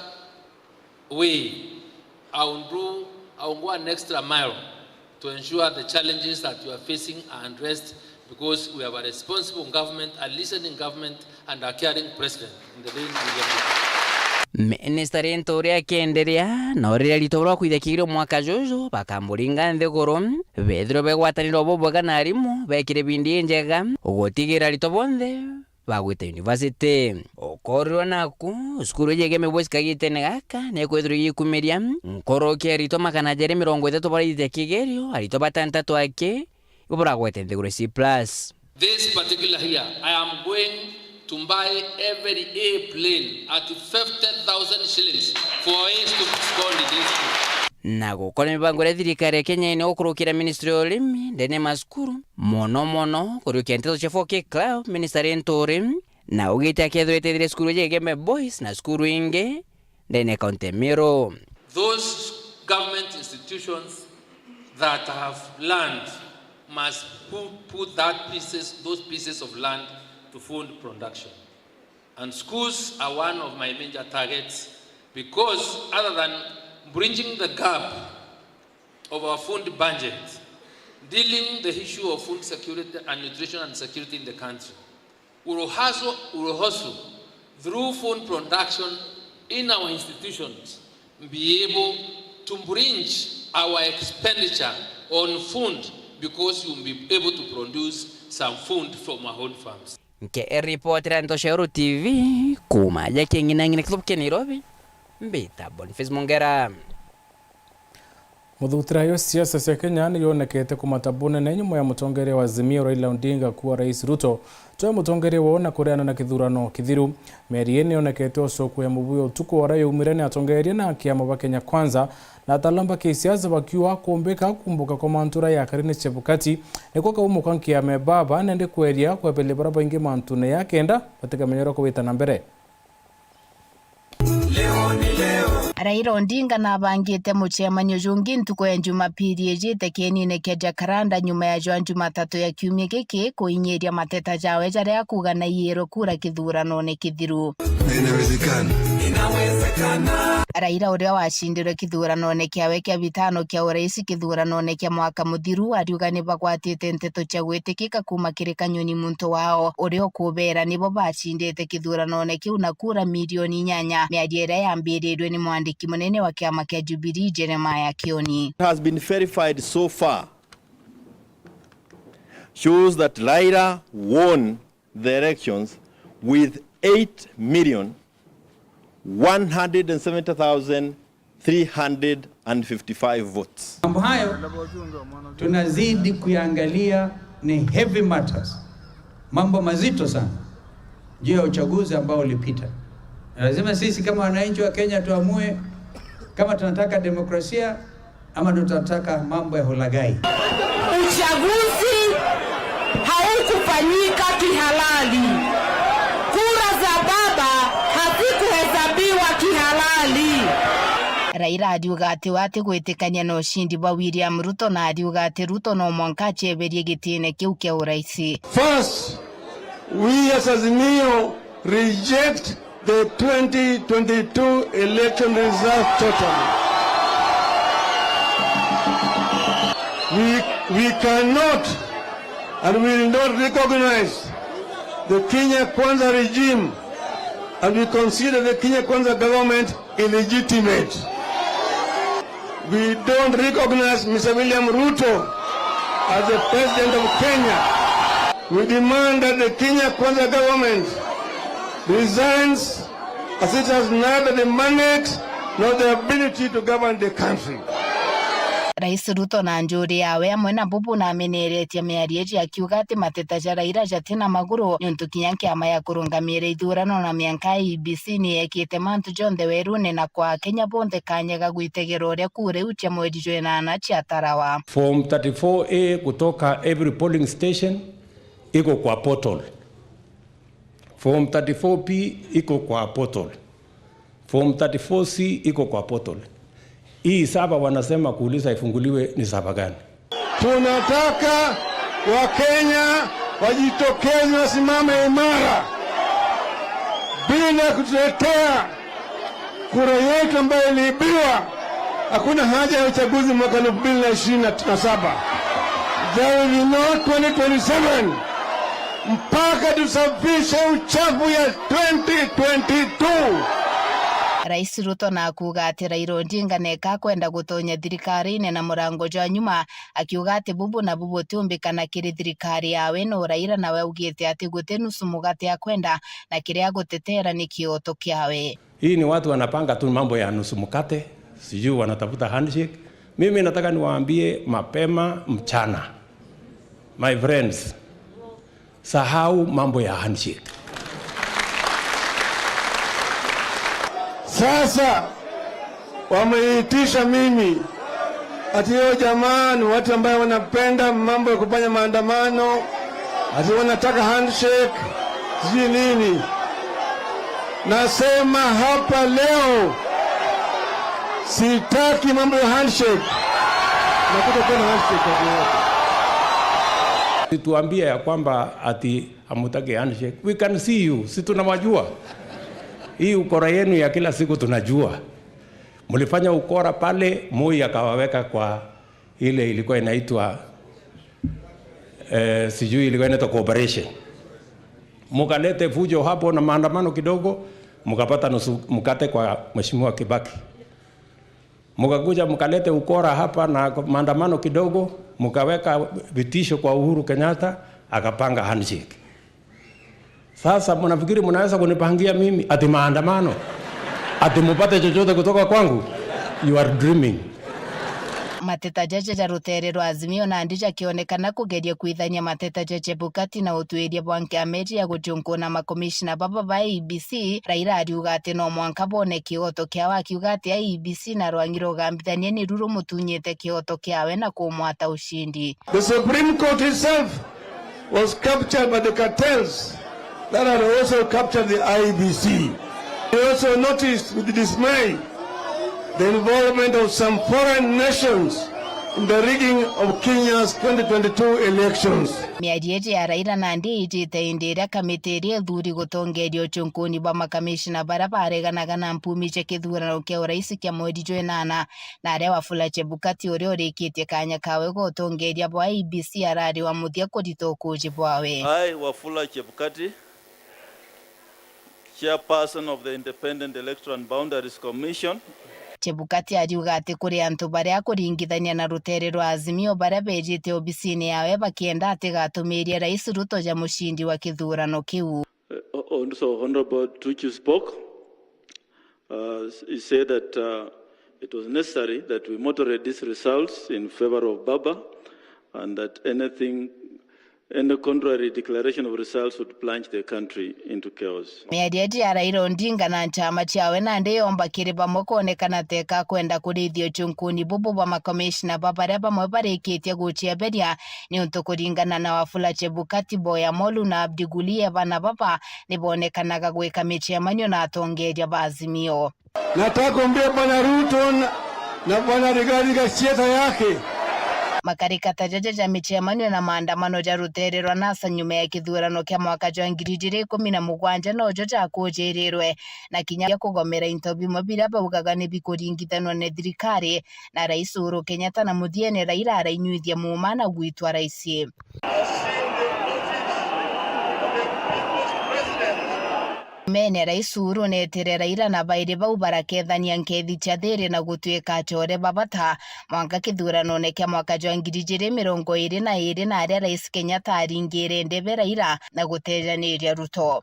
way, I will do, I will go an extra mile to ensure the challenges that you are facing are addressed, because we have a responsible government, a listening government, and a caring president in the name of the Minister Linturi akienderea, na uriria ritwa buria bakwithia kigirio mwaka juju, bakamburinga nthiguru, bethirwe begwatanira bubwega na arimu, bekire bindi injega, gutigira ritwa bonthe bagwita university. Ukorirwe naku, cukuru iji Igembe Boys kagitene gaka nikwithirwa igikumiria nkoroki aritwa magana jeri mirongo ithatu baria ithitie kigerio, aritwa batantatu aki ibo baragwete nthiguru C plus. This particular year, I am going to buy every A plane at fifty thousand shillings for us to scold in this school. Na gukora mibango iria thirikari ya Kenya ina gukurukira ministry ya urimi ndene ya macukuru, mono mono kuriukia nteto cia four K Club, Minister Linturi na augite akethirwa etetheria cukuru iji Igembe Boys na cukuru ingi ndene ya kaunti ya Meru. Those government institutions that have land must pu-, put that pieces, those pieces of land to food production. And schools are one of my major targets, because other than bridging the gap of our food budget, dealing the issue of food security and nutrition and security in the country, will also, will also, through food production in our institutions, be able to bridge our expenditure on food, because you'll be able to produce some food from our own farms. Nke eripotera Ntoshero T V, kuma ja King'inang'ina kilobu kia Nairobi, mbita Boniface Mongera. Muthutira yo siasa cia Kenya ni yonekete kumata bunene nyuma ya mutongeria wa Azimio Raila Odinga kuwa Rais Ruto toe mutongeria wao na kureana na kithurano kithiru. Miario ii ni yonekete ucoku ya mubuya utuku wa uria yaumire ni atongeria na kiama ba Kenya Kwanza na ataalamu ba kisiasa bakiuga kumbika kumbuka kwa mantu uria yakari ni Chebukati niko kaumuka nkiama baba nende kweria kweberia baria baingi mantune ya kenda batigamenyerwa kubita na mbere. Raila Odinga nabangite mucemanio jungi ntuku ya Jumapili ijite kienine kia Jacaranda nyuma ya jwa Jumatatu ya kiumia giki kuinyiria mateta jawe jaria akuga naiyirwe kura kithuranone kithiru. Inawezekana. Raila uria wacindirwe kithuranone kiawe kia bitano kia urais kithuranone kia mwaka muthiru ariuga nibagwatite nteto cia gwitikika kuma kiri Kanyoni muntu wao uria ukubera nibo bacindite kithuranone kiu na kura milioni inyanya, miario iria yambirirue ni mwandiki munene wa kiama kia Jubilee, Jeremiah Kioni. Has been verified so far shows that Raila won the elections with eight million one hundred and seventy thousand three hundred and fifty-five votes. Mambo hayo tunazidi kuyaangalia, ni heavy matters, mambo mazito sana juu ya uchaguzi ambao ulipita. Na lazima sisi kama wananchi wa Kenya tuamue kama tunataka demokrasia ama tunataka mambo ya hulagai. Uchaguzi haukufanyika kihalali. Kura za baba hazikuhesabiwa kihalali. Raila ariuga ati we atigwitikania na ucindi bwa William Ruto na ariuga ati Ruto no mwanka aceberie gitine kiu kia uraisi. First, we as Azimio reject the twenty twenty-two election results totally. We, we cannot and will not recognize the Kenya Kwanza regime, and we consider the Kenya Kwanza government illegitimate. We don't recognize Mister William Ruto as the president of Kenya. We demand that the Kenya Kwanza government resigns, as it has neither the mandate nor the ability to govern the country. Rais Ruto na njuri yawe amwe na bubu nameneretie miario iji akiuga ati mateta ja Raila jatina maguru niuntu kinya kiama ya kurungamira ithurano na mianka I E B C ni yekite mantu jonthe werune na kwa Akenya bonthe kanya ga gwitegera uria kura iu cia mweri jwa inana ciatarawa. Form thirty-four A kutoka every polling station iko kwa portal. Form thirty-four P iko kwa portal. Form thirty-four C iko kwa portal. Hii saba wanasema kuuliza ifunguliwe ni saba gani? Tunataka Wakenya wajitokeze, wasimame imara bila kutuletea kura yetu ambayo iliibiwa. Hakuna haja ya uchaguzi mwaka elfu mbili na ishirini na saba. There will be no twenty twenty-seven mpaka tusafishe uchafu ya twenty twenty-two. Rais Ruto na akuuga ati Raila Odinga neka akwenda gutonya thirikarine na murango jwa nyuma, akiuga ati bubu nabu butiumbikana kiri thirikari yawe, no Raila nawe augite ati guti nusu mugate akwenda na kiria agutetera ni kioto kiawe. Hii ni watu wanapanga tu mambo ya nusu mkate, sijui wanatafuta handshake. Mimi nataka niwaambie mapema mchana, my friends, sahau mambo ya handshake. Sasa wameitisha mimi ati hiyo jamaa ni watu ambayo wanapenda mambo ya kufanya maandamano, ati wanataka handshake, sijui nini. Nasema hapa leo, sitaki mambo ya handshake. Na kutakuwa na handshake ati yote. Tuambie ya kwamba ati hamutaki handshake. We can see you. Si tunawajua. Hii ukora yenu ya kila siku tunajua. Mlifanya ukora pale, Moi akawaweka kwa ile ilikuwa inaitwa, eh, sijui ilikuwa inaitwa cooperation. Mukalete fujo hapo na maandamano kidogo, mukapata nusu mkate kwa Mheshimiwa Kibaki. Mkakuja mkalete ukora hapa na maandamano kidogo, mkaweka vitisho kwa Uhuru Kenyatta, akapanga handshake. Sasa mnafikiri mnaweza kunipangia mimi ati maandamano? Ati mupate chochote kutoka kwangu? You are dreaming. Mateta jaja ja ruteere rwa Azimio nandi jakionekana kugeria kwithania mateta ja Chebukati na utwiria bwa nkiama iji ya guchunkuna makomishina baba ba I E B C. Raila ariuga ati no mwanka boone kioto kiao, akiuga ati I E B C na rwang'i rwa ugambithania niru rumutunyite kioto kiawe na kumwata ushindi. The Supreme Court itself was captured by the cartels that had also captured the I E B C. We also noticed with dismay the involvement of some foreign nations in the rigging of Kenya's twenty twenty-two elections. Miario iji ya Raila nandi ijite indi iria kamiti iria ithuri gutongeria uchunkuni bwa makamishina baria bareganaga na mpumi cia kithurano kia urais kia mweri jwa inana, na aria Wafula Chebukati uria urikitie kanya kawe ga utongeria bwa I E B C arari wa muthia kurita ukuji bwawe. I, Wafula Chebukati, Chairperson of the Independent Electoral and Boundaries Commission. Chebukati ariuga ati kuri antu baria akuringithania na ruteere rwa Azimio baria beejite obisine yawe bakienda atigatumiiria Rais Ruto ja mushindi wa kithurano kiu. Uh, also, Honorable Tuju spoke. Uh, he said that, uh, it was necessary that we moderate these results in favor of Baba, and that anything, any contrary declaration of results would plunge the country into chaos. Miario iji ya Raila Odinga na nchama ciawe nandi yomba kiri bamwe kwonekana teka kwenda kurithia uchunkuni bubu bwa makomishina ba baria bamwe barikitie gucieberia, niuntu kuringana na Wafula Chebukati, Boya Molu na Abdi Guliye, bana baba ni bonekanaga gwika micemanio na atongeria ba Azimio. Nataka kuambia Bwana Ruto na, na Bwana Rigathi Gachagua yake. Makarikata jaja ja micemanio na maandamano ja ruteere rwa NASA nyuma ya kithurano kia mwaka jwa ngiri ijiri ikumi na mugwanja nojo jakujirirwe, na kinya kugomera into bimwe biria baugaga ni bikuringithanwa ni thirikari na Rais Uhuru Kenyatta, na muthiene Raila arainyuithia muuma na gwitwa rais. Mene Rais Uhuru neetire Raila na bairi bau barakethania nkethi cia thiiri na gutuika acore ba bata mwanka kithuranone kia mwaka jwa ngiri ijiri mirongo iiri na iiri, na aria Rais Kenyatta aringire ndebe Raila na gutejaniria Ruto.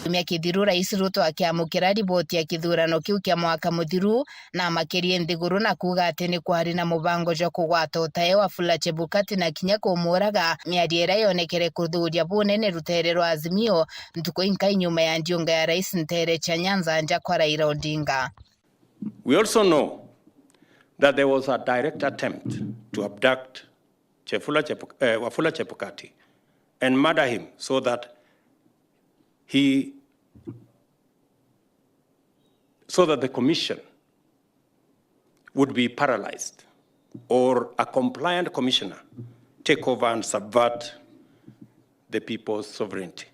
Kiumia kithiru, Rais Ruto akiamukira riboti ya kithurano kiu kia mwaka muthiru, na amakirie nthiguru na kuuga ati ni kwari na mubango jwa kugwata utae Wafula Chebukati na kinya kumuuraga, miario iria yonekere kuthuuria bunene ruteere rwa Azimio ntuku inkai nyuma ya ndiunga ya Rais nteere cia Nyanza nja kwa Raila Odinga. We also know that there was a direct attempt to abduct Chefula Chepu-, eh, Wafula Chebukati and murder him so that he, so that the commission would be paralyzed or a compliant commissioner take over and subvert the people's sovereignty.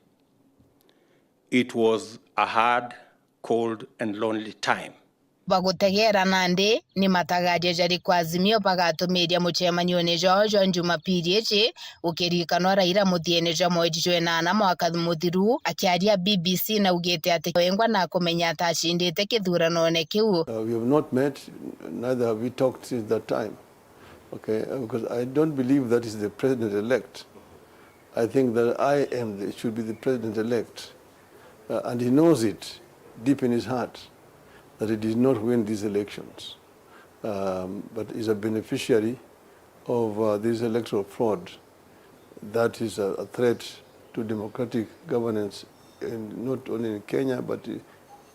It was a hard, cold and lonely time. Bagutegeera nandi ni matagario jariku Azimio bagatumiria mucemanione jwao jwa Njumapili iji, gukirikanwa Raila muthiene jwa mweri jwa inana mwaka muthiru. Akiaria B B C naugite ati wengwa na kumenya atacindite kithuranone kiu. Uh, we have not met, neither have we talked since that time. Okay, uh, because I don't believe that is the president-elect. I think that I am the, should be the president-elect. Uh, and he knows it deep in his heart that he did not win these elections, um, but is a beneficiary of, uh, this electoral fraud that is a, a threat to democratic governance in, not only in Kenya, but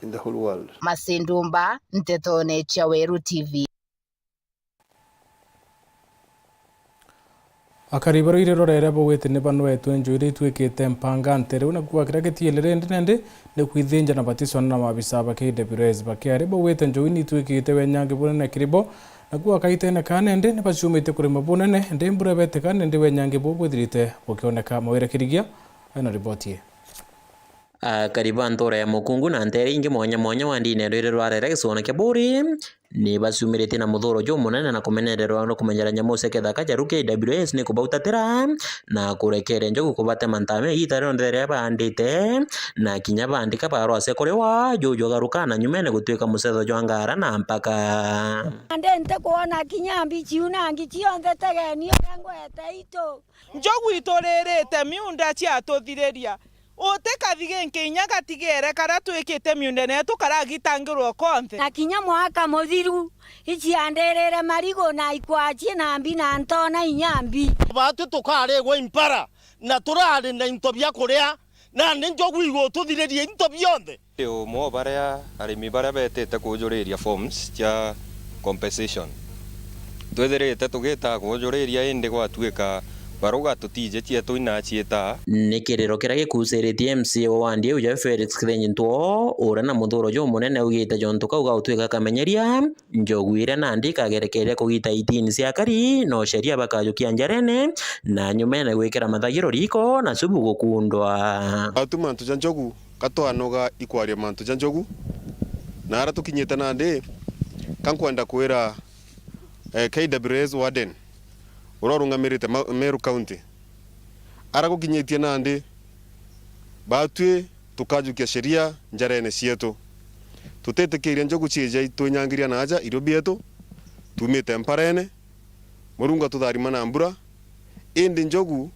in the whole world. Masindumba, Ntetone cia Weru T V. Akari ba ruiri rwa Rere baugite ni banwetwe njogu iria itwikite mpanga ntere, riu na kuuga kiria gitielere indi nendi ni kwithinja na baticwana na maabisa ba K W S bakiaria. Baugite njogu ni itwikite wenyangi bunene kiri bo, na kuuga kaitene kaa nendi ni baciumite kurima bunene, indi mbura ibetika nendi wenyangi buu bwithirite bukioneka. Mawira Kirigia ena riboti ii. Akari ba ntura ya Mukungu na nteere ingi mwanya mwanya wa ndine rwiri rwa Rera gicigone kia Buuri, ni baciumiritie na muthuro jumunene na kumenyererwa na kumenyera nyamu cia kithaka ja Ruki K W S ni kubautatira na kurekeria njogu kubatema ntame igiita rionthe riria baandite, na kinya baandika barwa cia kuriwa juju agaruka na nyumene gutuika mucetho jwa ngara na mpaka. Nandi ntikwona kinya mbi ciunangi cionthe tegeni uria ngwete itu. Njogu ituririte miunda ciatuthiriria. Uti kathigi nkinya gatigere karia twikite miundene yetu karagitangirwa konthe. Na kinya mwaka muthiru, iciandirire marigu na ikwachie na mbi na ntona inya mbi. Baatwi tukarigwa impara, na turari na into bia kuria, nandi njogu igututhiririe into bionthe. Ndi umwe o baria arimi baria betite kujuriria forms cia compensation. Twithirite tugita kujuriria, indi gwatuika baruga tutiji cietu inaciita. Ni kiriro kiria gikuciritie M C A wa wandi iu ja Felix Kithinji Ntwo, uria na muthuro jumunene augite jontu kau gautuika kamenyeria, njogu iria nandi ikagerekeria kugita itini cia akari, no sheria bakajukia njarene, na nyumene gwikira mathagiro riko na subu gukundwa. Atu mantu ja njogu, ka twanoga ikwaria mantu ja njogu, na ara tukinyite nandi, ka nkwenda kwira, eh, K W S Warden, uria urungamirite Ma-, Meru County, ara gukinyitie nandi, batwi tukajukia sheria njarene cietu. Tutitikiria njogu ciija itwinyangiria naaja irio bietu, tumite mparene, Murungu atutharima na mbura, indi njogu,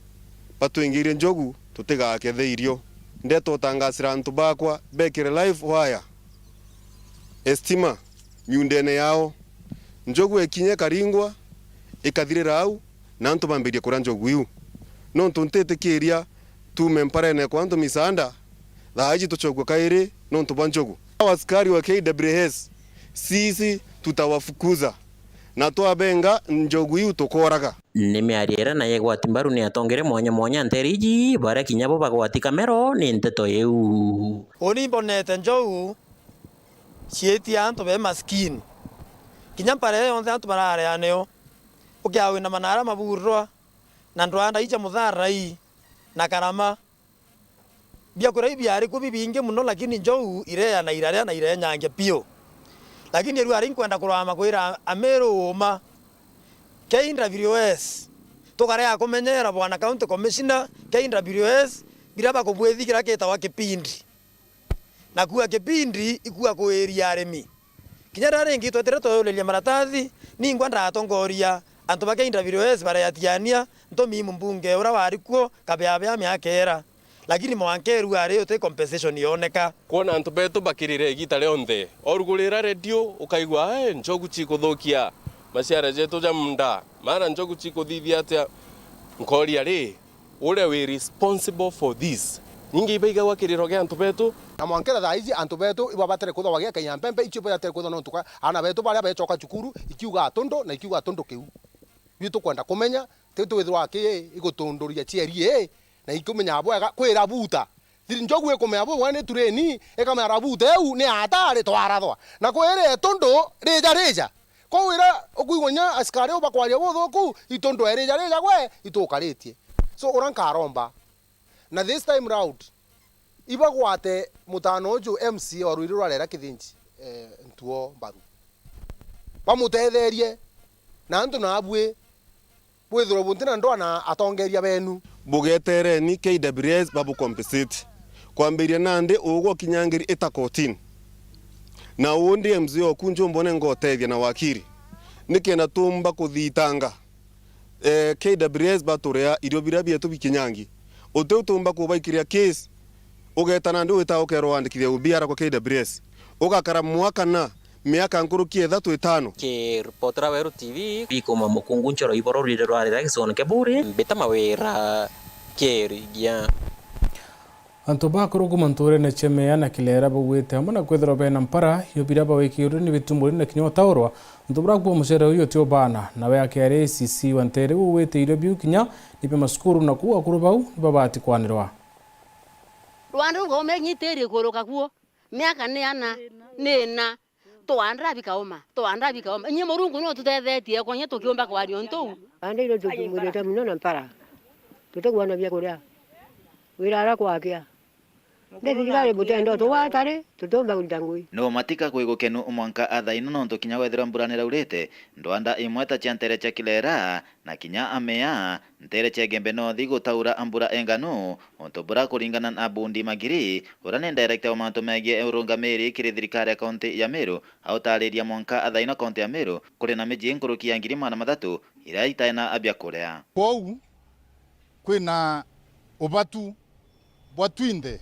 batwingirie njogu, tutigakethe irio. Ndeta utangasira antu bakwa bekire live wire, estima, miundene yao. Njogu ekinya ikaringwa, ikathirira au, na antu bambirie kuria njogu iu. Nontu ntitikiria tuume mparene kwa antu misaanda, thaa iji tucokue kairi nontu bwa njogu. Askari wa K W S, sisi tutawafukuza, na twabenga njogu iu tukoraga. Ni miario iria na igwati mbaru ni atongeria mwanya mwanya nteere iji, baria kinya bo bagwati kamero ni nteto iu. Uni mbonete njogu ciitia antu be maskini. Kinya mpara iyo yonthe antu bararia nio. Ukiawina manara maburwa, na ndwanda icha mutharai, na karama. Biakuria iu biari ku bibingi mono, lakini njogu ireea na iraria na irenyangia piu. Lakini riu ari nkwenda kurama kwira Amiru uuma, K W S, tukarega kumenyera bwana County Commissioner, K W S, biria bakubwithigira gitawa kipindi. Na kuua kipindi ikua kuiria arimi. Kinya riria ringi twetire tweyuliria maratathi, ningwa ndatongoria antu ba K W S bareatiania, ntumi mbunge uria wari kuo Kabeabea miaka ira. Lakini mwanka iru ari uti compensation yoneka. Kwona antu betu bakirira igita rionthe. Orugurira redio, ukaigua, "Eh, njogu cikuthukia maciara jetu ja munda. Mara njogu cikuthithia atia?" Nkoria ri, uria wi responsible for this. Ningi ibaigagwa kiriro gia antu betu. Na mwankira thaa iji antu betu ibabatire kwithwa bagiakaia mpempe, icio ibabatire kwithwa nontu ka aana betu baria becoka cukuru, ikiuga atundu na ikiuga atundu kiu. Biu tukwenda kumenya, ti twithirwa ki igutunduria cieri ii, na ikumenya bwega kwira buta. Thiri njogu ikumenya bwega ni tureni, ikamenya rabuta iu ni atari twarathwa. Na kwiri itundu rija rija. Kwou iria ukwigua kinya asikari au bakwaria buthuku, itundu erija rija gwe itukaritie. So, uria nkaromba, na this time round, ibagwate mutano uju M C A wa rwiri rwa Rera Kithinji, eh, Ntuo mbaru. Bamutetherie, na antu nabui bwithirwe bunti na ndwaa na atongeria benu. Bugetereni K W S babucompensate. Kwambiria nandi ugwe ukinya ngiri ita kotini. Na undi M C A oku njumbone ngotethia na wakiri. Nikenda tumba kuthitanga, eh, K W S baturea irio biria bietu bikinyangi. Utiu tumba kubaikiria case, ugeta nandi wita ukerwa wandikithia U B R kwa K W S. Ugakara mwaka na miaka nkuruki ethatu itano. Kiripotera Weru T V, ikuma Mukungu Nchoro iboro rwire rwa Rera gicigone kia Buuri, mbita Mawira Kirigia. Antu bakuru kuma nturene cia Mea na Kilera baugite amwe na kwithirwa bena mpara, iyo biria bawikiirwe ni bitumburi na kinya utaurwa. Untu buria bwa mucere uyu ti ubana, nawe akiari A C C wa ntere ugwite irio biu kinya ni bia masukuru, na kuu akuru bau nibabati kwanirwa. Rwanda rukauma inyitiri kuruka kuo, miaka ni ana, ni ina. Twandira bikauma, twandira bikauma. Inyie Murungu no tutethetie, kwa inya tukiumba kwaria untu uu. Ande iro tutumurite muno na mpara. Tutigwa na bia kuria. Wira ara kwakia. Nde thirikari butenda utugwata ri, tutiumba kurita ngui. No matika kwi gukenu mwanka athaina nontu kinya wethirwa mbura niraurite, ndwanda imwe ta cia ntere cia Kilera na kinya Amea, ntere cia Igembe North gutaura mbura enganu, untu bura kuringana na Bundi Magiri, uria ni director wa mantu megii urungamiri kiri thirikari ya kaunti ya Meru, autariria mwanka athaina kaunti ya Meru kuri na miji nkuruki ya ngiri magana mathatu iria itaina biakuria. Kwou kwina ubatu bwa twinthe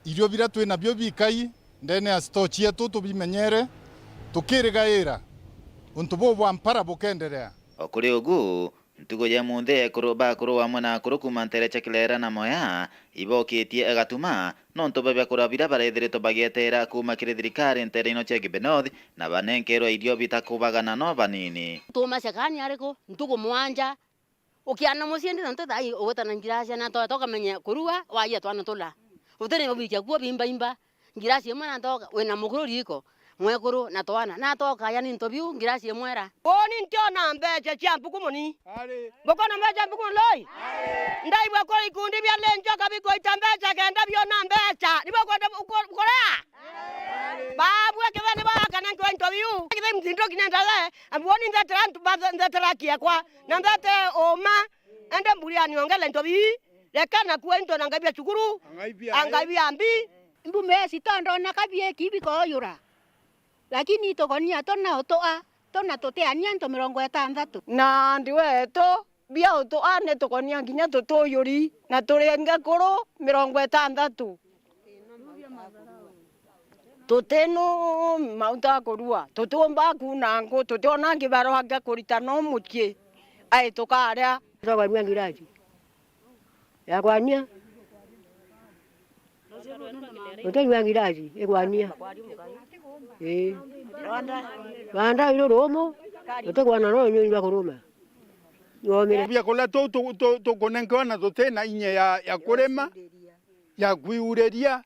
irio biria twi nabio bikai ndene ya store cietu tubimenyere, tukirigaira untu buu bwa mpara bukenderea. O kuri ugu, ntugo ya imunthi ekuru ba akuru amwe na akuru kuuma ntere cia Kilera na Moya ibokitie Gatuma nontu bwa biakuria biria barethiritwe bagieteera kuuma kiri thirikari ntere ino cia Igembe North na banenkerwa irio bitakubagana no banini. Tuuma cekani ariku ntugu mwanja Ukiana mucii ndi nontu thaa ii ugwita na ngirasi na twae tukamenya kurua waia twana tula. Utene ubikia kuo bimba imba. Ngirasi imwe na ntoka wina mukuru riko mwekuru na twana na toka ya ni ntobiu ngirasi imwe ra. Uuni ntiona mbeca cia mpuku muni. Bukona mbeca mpuku muni loi. Ndaigua kuri ikundi bia ni njoka bikuita mbeca kenda biona mbeca. Nibo kwenda kuria. Baabua kethira ni baakana nkiwa into biu. Kethira mtindoki nenda we, ambuoni ndetere antu bathe ndetere aki yakwa, na ndetere uuma, ende mburiani ongele into bii, reka nakua into na ngai bia cukuru, a ngai bia mbi. Mbume eci tondona kabieki bikoyura, lakini itugonia tuna utua, tuna tutiania into mirongo itanthatu. Na ndi wetu, bia utuane tukonia nginya tutuyuri na turi ngekuru mirongo itanthatu. Tutinu mauntu a kurua, tutiumba kuuna nku, tutiona ngibarwa ngekurita no mucii ai tukaria. Tukaria ngirasi ya kwania. Utanyua ngirasi igwania. Ii. Rwanda iru rumu, utikwana no nyui rwa kuruma. Nyomire. Biakuria tuu tukunenkewa na tutina inya ya, ya kurima, ya kwiureria,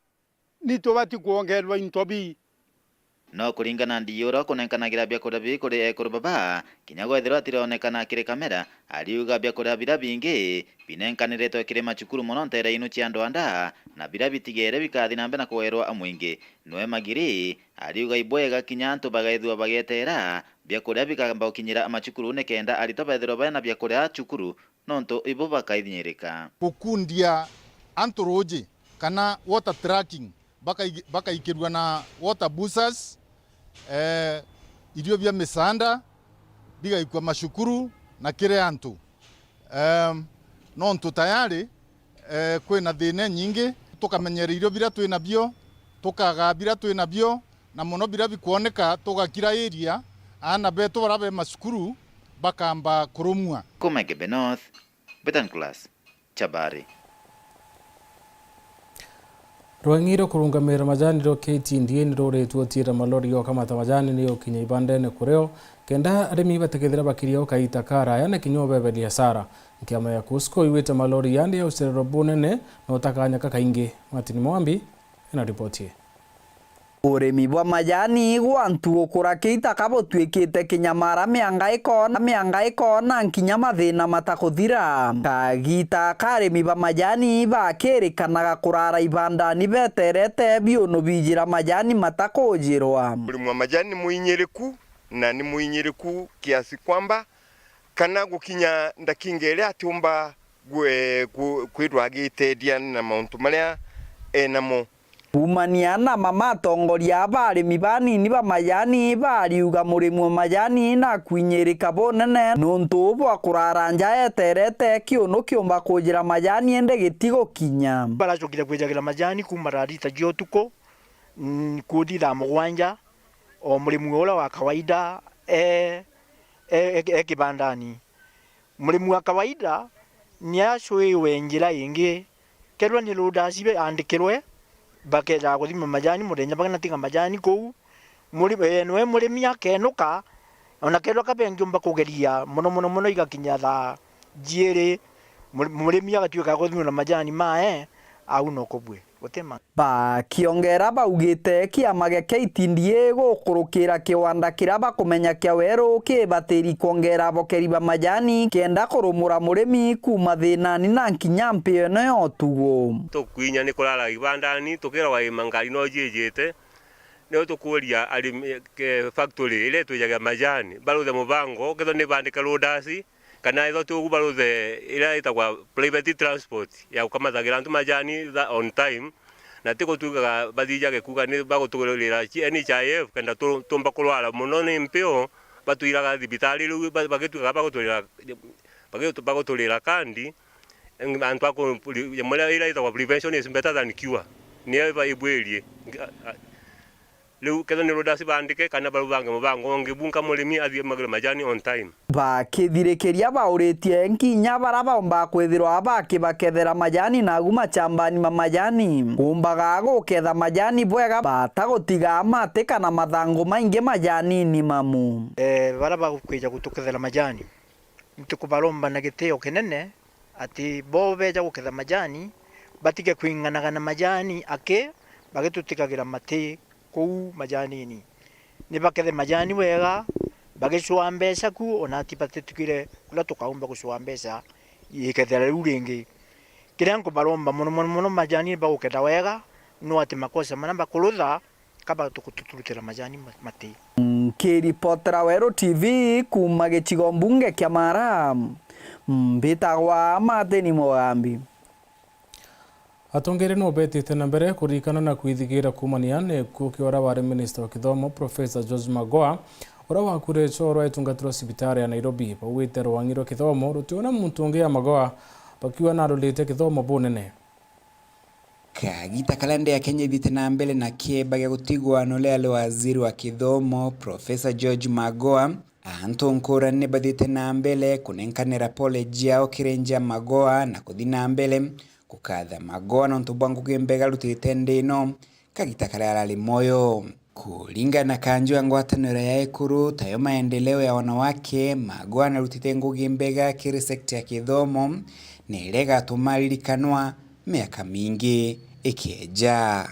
ni tubati kwongerwa into bii. No kuringana na D O uria ukunenkanagira biakuria bii kuri ekuru baba, kinya gwethirwa atironekana kiri kamera, ariuga biakuria biria bingi binenkaniritwe kiri macukuru mono ntere inu cia ndwanda, na biria bitigere bikathi na mbere na kugairwa mwingi. Nwe Magiri ariuga ibwega kinya antu bagaithua bageteera biakuria bikamba gukinyira macukuru nikenda aritwa bethirwa baina biakuria cukuru. Nontu ibo bakaithinyirika. Gukundia antu ruuji kana water tracking, bakai- bakaikirua na water boozers, ee, irio bia misaanda bigaikua macukuru na kiri antu. Ee, nontu tayari, ee, kwina thiina inyingi, tukamenyera irio biria twinabio, tukagaa biria twinabio, na mono biria bikwoneka tugakirairia aana beetu baria be macukuru bakamba kurumua. Kuma Igembe North, Betan Class, Chabari. Rwang'i rwa kurungamira majani rwa K T D A ni ruritwe utiira malori ya ukamata majani ni ukinya ibandene kurio, kenda arimi batikethira bakiria o kaita karaya na kinya ubeberia asara. Nkiama ya KUSCO iwite malori yandi ya ucerero bunene na utakanyaka kaingi. Martin Mwambi ena ripoti ii. Urimi bwa majani gwa ntugu kurakite ka butwikite kinyamara mianga ikona, mianga ikona nkinya mathina matakuthira. Kagita ka arimi ba majani bakirikanaga kurara ibandani beterete biunu bijira majani matakujirwa. Murimi wa majani ni muinyiriku, na ni muinyiriku kiasi kwamba kana gukinya ndakinga iria atiumba gwe- ku- kwithwa agiteethia na mauntu maria enamo. Kuumania na mama atongoria ba arimi banini ba majani bariuga murimi wa majani nakwinyirika bunene nuntu bwa kurara nja eterete kiunu kiumba kujira majani indi gitigukinya. Baracokire kwijagira majani kuuma thaa thita cia utuku, mm, kuthi thaa mugwanja, o murimi uria wa kawaida e, e, e, e kibandani. Murimi wa kawaida ni acwiwe njira ingi. Kethirwa ni loaders be- aandikirwe, bakeejaga kuthima majani muthenya, bakanatiga majani kuu. Muri- ee, nwe murimi akeenuka, ona kethirwa ka bengiumba kugeria, mono mono mono igakinya thaa jiiri, muri- murimi agatuika akuthimwa na majani mae, au no kubue. Guti ma- Bakiongera baugite kiama gia K T D A gukurukira kiwanda kiria bakumenya kia Weru kibatiri kwongera abokeri ba majani kenda kurumura murimi kuuma thinani na nkinya mpio ino ya utugo. Tukwinya ni kurara ibandani, tukiragwa i mangari no jiijite. Niyo tukuuria arimi, ke, factory iria itwijagia majani, baruthe mubango, kethirwa ni bandike loaders, kana ethirwa ti ugu baruthe iria itagwa private transport ya gukamathagira antu majani tha-, on time, na ti gutwikaga bathijage kuuga ni bagutugurira N H I F, kenda tu-, tumba kurwara mono ni mpio, batwiraga thibitari riu ba-, bagitwikaga bagutwirira, bagi-, baguturira kandi, antu a ku-, pre-, nyamwe iria, iria itagwa prevention is better than cure. Niyo iba-, ibwirie. Riu kethirwa ni loaders bandike kana barubange mubango ungi bunka murimi athie magure majani on time. Bakithirikiria bauritie nkinya bara baumba kwithirwa bakibakethera majani nagu machambani ma majani. Kumbaga guketha majani bwega batagutiga mati kana mathangu maingi majanini mamu. Eh, bara bakwija gutukethera majani, nitukubaromba na gitio kinene ati bo beja guketha majani, batige kwing'anaga na majani aki bagitutikagira mati kuu majanini. Ni bakethe majani wega, bagicwaa mbeca ku, ona ati batitukire kuria tukaumba gucwaa mbeca ikethera riu ringi. Kiria nkubaromba mono, mono, mono, majani baguketha wega, no ati makosa maria bakurutha, kaba tukuturutira majani ma-, mati. Nkiripotera Weru T V kuuma gicigo mbunge kia Mara, mbitagwa Martin Mugambi. Atongeria no betite na mbere kuririkana na kwithigira kuumania na gikuu kia uria wari minista wa kithomo, Professor George Magoha, uria wakuire coro etungatirwa cibitari ya Nairobi. Baugite rwangi rwa kithomo rutiona muntu ungi ya Magoha, bakiuga narurite kithomo bunene. Kagita karia nthi ya Kenya ithiite na mbere na kieba gia gutigwa na uria ari waziri wa kithomo, Professor George Magoha, antu nkurani ni bathiite na mbere kunenkanira pole ciao kiri nja ya Magoha na kuthi na mbere gukatha Magoha nontu bwa ngugi mbega arutite nthi ino kagita karia arari mwoyo. Kuringana na kanju ya ngwataniro ya ekuru tayo maendeleo ya wanawake, Magoha narutite ngugi mbega kiri sector ya kithomo, na iria igatuma aririkanwa miaka mingi ikieja.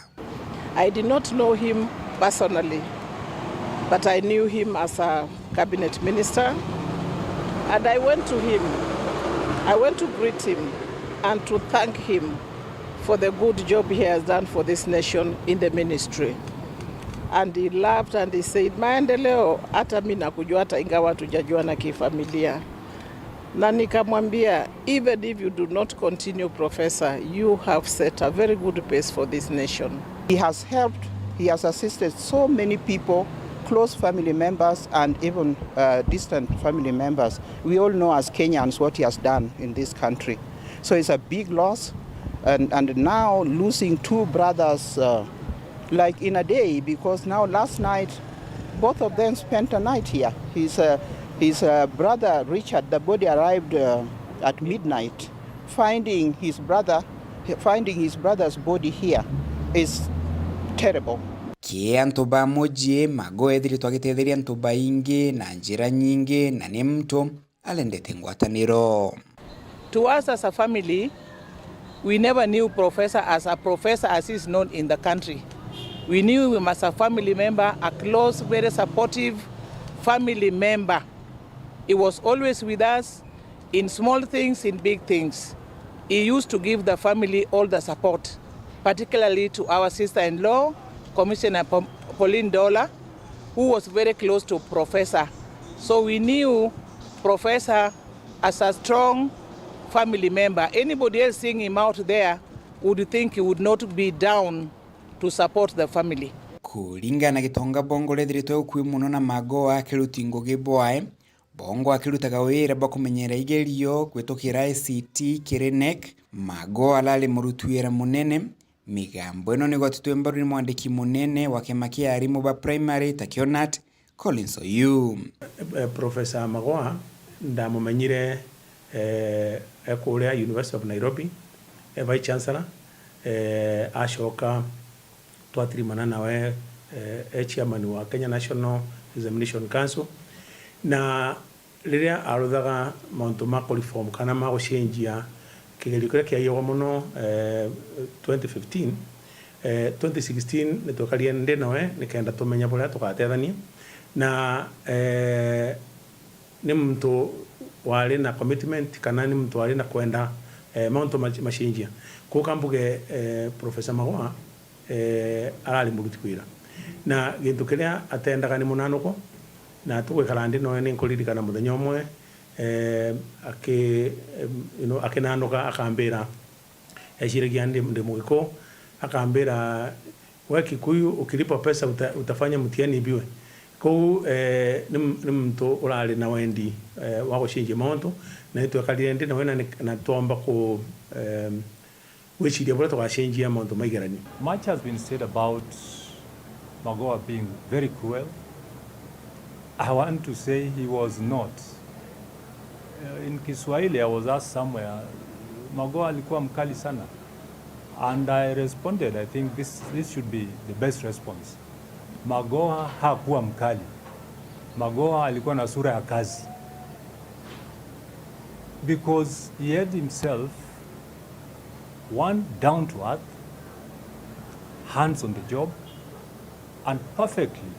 I did not know him personally, but I knew him as a cabinet minister, and I went to him. I went to greet him and to thank him for the good job he has done for this nation in the ministry. And he laughed and he said, "Maendeleo, hata mi nakujua, hata ingawa hatujajuana kifamilia." Na nikamwambia, "Even if you do not continue, Professor, you have set a very good pace for this nation." He has helped, he has assisted so many people, close family members and even, uh, distant family members. We all know as Kenyans what he has done in this country. So it's a big loss, and, and now losing two brothers, uh, like, in a day, because now last night, both of them spent a night here. His, uh, his, uh, brother Richard, the body arrived, uh, at midnight. Finding his brother, finding his brother's body here is terrible. Ki antu ba muji, Magoha ethiritwe agitetheria antu baingi na njira nyingi, na ni muntu arendete ngwataniro. To us as a family, we never knew Professor as a professor as he is known in the country. We knew him as a family member, a close, very supportive family member. He was always with us in small things, in big things. He used to give the family all the support, particularly to our sister-in-law, Commissioner Pom-, Pauline Dola, who was very close to Professor. So we knew Professor as a strong family member. Anybody else seeing him out there would think he would not be down to support the family. Kuringana na Gitonga Bongo, rethiritwe ukui mono na Magoha akiruti ngugi bwae, Bongo akirutaga wira bwa kumenyera igerio kwitukira I C T kiri NEC. Magoha arari muruti wira munene. Migambo ino nigwatitwe mbaru ni mwandiki munene wa kiama kia arimu ba primary ta KIONAT, Collins Oyuu. Eh, Professor Magoha ndamumenyire, eh, e kuria University of Nairobi, e Vice Chancellor, eh, acoka twatirimana nawe, eh, e chairman wa Kenya National Examination Council, na riria aruthaga mauntu ma ku reform kana ma gucenjia kigerio kiria kiaiyagwa mono, eh, twenty fifteen, Eh, twenty sixteen ni twekarire ndi nawe nikenda tumenya buria tugatethania, na, eh, ni muntu wari na commitment, kana ni muntu wari na kwenda, eh, mauntu ma-, macenjia. Kuuka mbuge, eh, Professor Magoha, eh, arari muruti wira. Na gintu kiria atendaga ni munanuko, na tugwikara ndi noe, ni nkuririkana muthenya umwe, eh, aki-, em, you know, akinanuka akambira, eciragia ndi, ndi Mugikuu, akambira, "We Kikuyu, ukilipwa pesa uta-, utafanya mtihani ibiwe." Kou, eh, ni m-, ni muntu urari na wendi, eh, wa gucenjia mauntu, na itwekarire ndi nawe na ni-, na twomba ku-, em, gwiciria buria tugacenjia mauntu ma igeranio. Much has been said about Magoha being very cruel. I want to say he was not. Uh, in Kiswahili, I was asked somewhere, Magoha alikuwa mkali sana. And I responded, I think this, this should be the best response. Magoha hakuwa mkali. Magoha alikuwa na sura ya kazi. Because he held himself, one, down to earth, hands on the job, and perfectly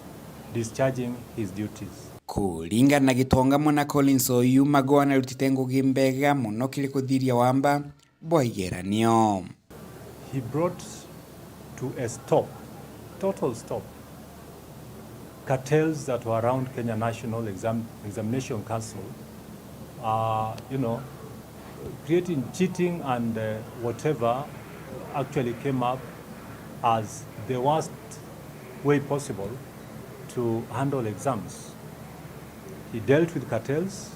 discharging his duties. Kuringana na Gitonga mwana Collins Oyuu, Magoha narutite ngugi mbega mono kiri kuthiria wamba bwa igeranio. He brought to a stop, total stop, cartels that were around Kenya National Exam-, Examination Council, uh, you know, creating cheating and, uh, whatever actually came up as the worst way possible to handle exams. He dealt with cartels.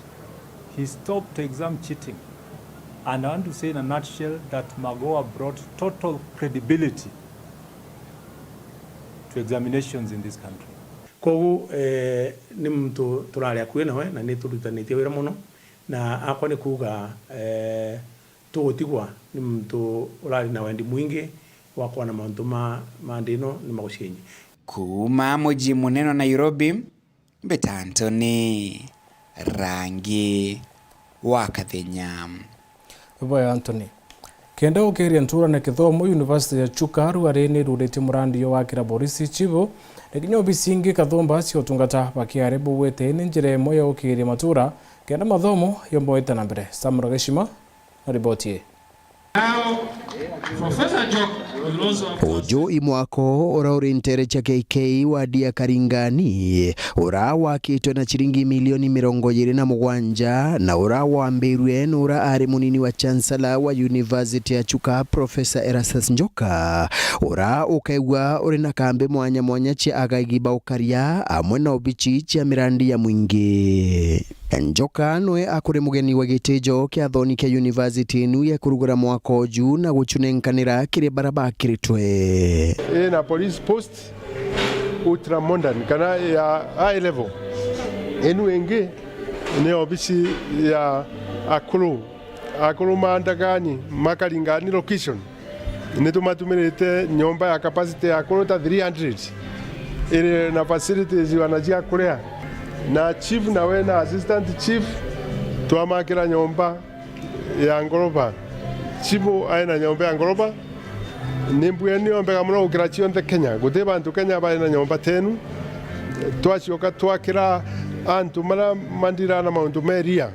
He stopped exam cheating. And I want to say in a nutshell that Magoha brought total credibility to examinations in this country. Kogu, eh, ni muntu turari akui nawe na ni turutanitie wira mono, na akwa ni kuuga, eh, tugutigwa ni muntu urari na wendi mwingi wa kwona mauntu ma, ma nthi ino ni magucenjia. Kuuma mucii munene wa Nairobi, mbita Anthony Rangi wa Kathenya. Boya Anthony. Kenda gukiria nturane kithomo University ya Chuka, rua ri ni ruritie murandi yo gwakira borisi chibu, na kinya obisi ingi kathumba cia utungata bakiari bugwite ni njira imwe ya gukiria matura kenda mathomo yomba gwita na mbere. Samuel Gashima na riboti ii. Now, Professor Jock will also have to Uju i mwako ura uri ntere cia K K wa Dia Karingani, ura wakitwe na ciringi milioni mirongo iri na mugwanja, na ura wambirue ni ura ari munini wa Chancellor wa University ya Chuka, Professor Erastus Njoka, ura ukaigua uri na kambi mwanya mwanya cia agaigi ba ukaria amwe na obici cia mirandi ya mwingi. Njoka nwe akuri mugeni wa gitijo kia thoni kia university inu ya kurugura mwaka uju na gucunenkanira kiri bara bakiritwe. Ina police post ultra modern kana ya high level. Inu ingi ni obisi ya akuru, akuru ma Ndagani, ma Karingani location. Nitumatumirite nyomba ya capacity ya akuru ta three hundred, iri na facilities wana cia kuria, na chief nawe na assistant chief twamakira nyomba ya ngoroba. Chief aina nyomba ya ngoroba. Ni mbuge ni mbega muno gukira cionthe Kenya. Guti bantu Kenya bari na nyomba tenu. Twacioka twakira antu mara mandira na mauntu meria.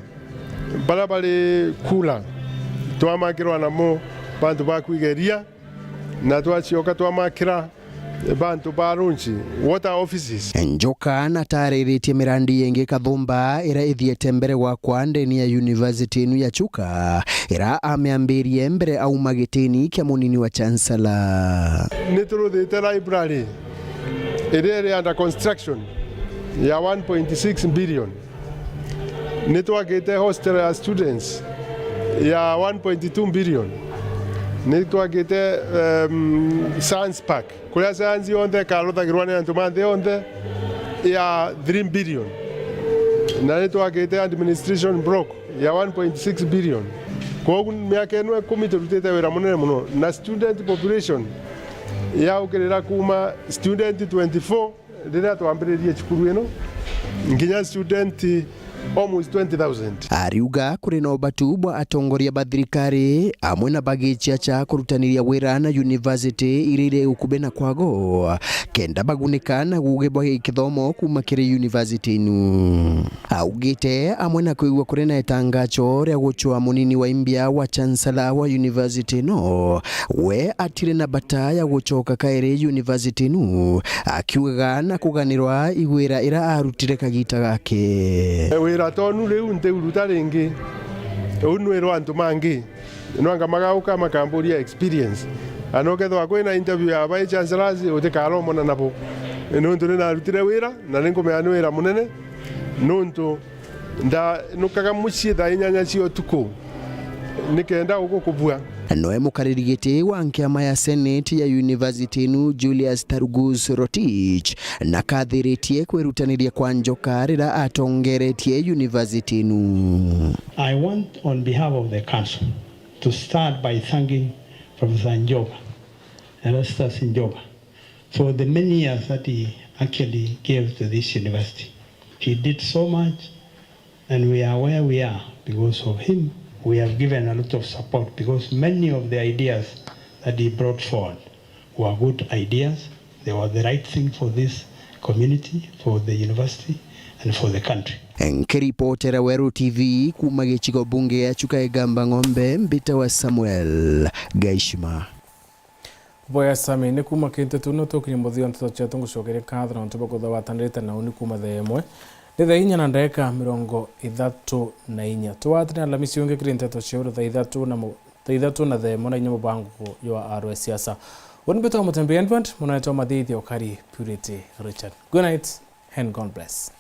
Bara bari kula, twamakirwa namo bantu ba kwigeria, na twacioka twamakira bantu ba runchi, water offices. Njoka natariritie mirandi yengi kathumba ira ithiete mbere gwakwa ndeni ya university inu ya Chuka, ira amiambirie mbere auma gitini kia munini wa chancellor. Nituruthite library iria iri under construction ya one point six billion. Ni twakite hostel ya students ya one point two billion. Ni twakite, em, science park, kuria science yonthe ikaruthagirwa ni antu ma nthi yonthe, ya three billion. Na ni twakite administration block ya one point six billion. Kwogu miaka ino ikumi turutite wira munene muno, na student population yaukirira kuma student twenty-four riria twambiririe cukuru ino, nginya student Almost twenty thousand. Ariuga kuri na ubatu bwa atongoria ba thirikari amwe na bagichiacha kurutaniria wira na university iria iri ukubi na kwago, kenda bagunika na gugi bwa kithomo kuma kiri university inu. Augite amwe na kwigua kuri na itangacho ria gucwa munini wa imbia wa chancellor wa university ino, we atiri na bata ya gucoka kairi university inu, akiugaga na kuganirwa i wira ira arutire kagita gake. Wira tonu riu ntiuruta ringi, uu nwirwa antu mangi, nwanga magauka makamburia experience. Ana ukethwa kwina interview ya vice chancellors, utikaromona nabo. Nontu ni narutire wira, na ni nkumenya ni wira munene, nontu ndanukaga mucii thaa inyanya cia utuku nikenda ugukubua. Noe mukariri giti wa nkiama ya Senate ya university inu, Julius Tarugus Rotich, na kathiritie kwirutaniria kwa njoka rira atongeretie university inu. I want, on behalf of the council, to start by thanking Professor Njoka, Erastus Njoka, for the many years that he actually gave to this university. He did so much, and we are where we are because of him. We have given a lot of support because many of the ideas that he brought forward were good ideas. They were the right thing for this community, for the university, and for the country. Nkiripotera Weru T V kuma gicigo bunge ya Chuka Igamba Ng'ombe, mbitawa Samuel Gaishima. Bwega Sami, ni kuma kintu tu no tukirie muthia wa nteto cietu. Ngucokeria nkatho nontu bwa kwithirwa watanirite na uni kuma thaa imwe. Ni thaa inya na ndagika mirongo ithatu na inya. Tugwatane Alamisi ungi kiri nteto cia uru thaa ithatu na mu-, thaa ithatu na thaa imwe na inya mubango jwa Arua Siasa. Uni mbitwa Mutembi Edward, munene twa mathithio kari Purity Richard. Good night and God bless.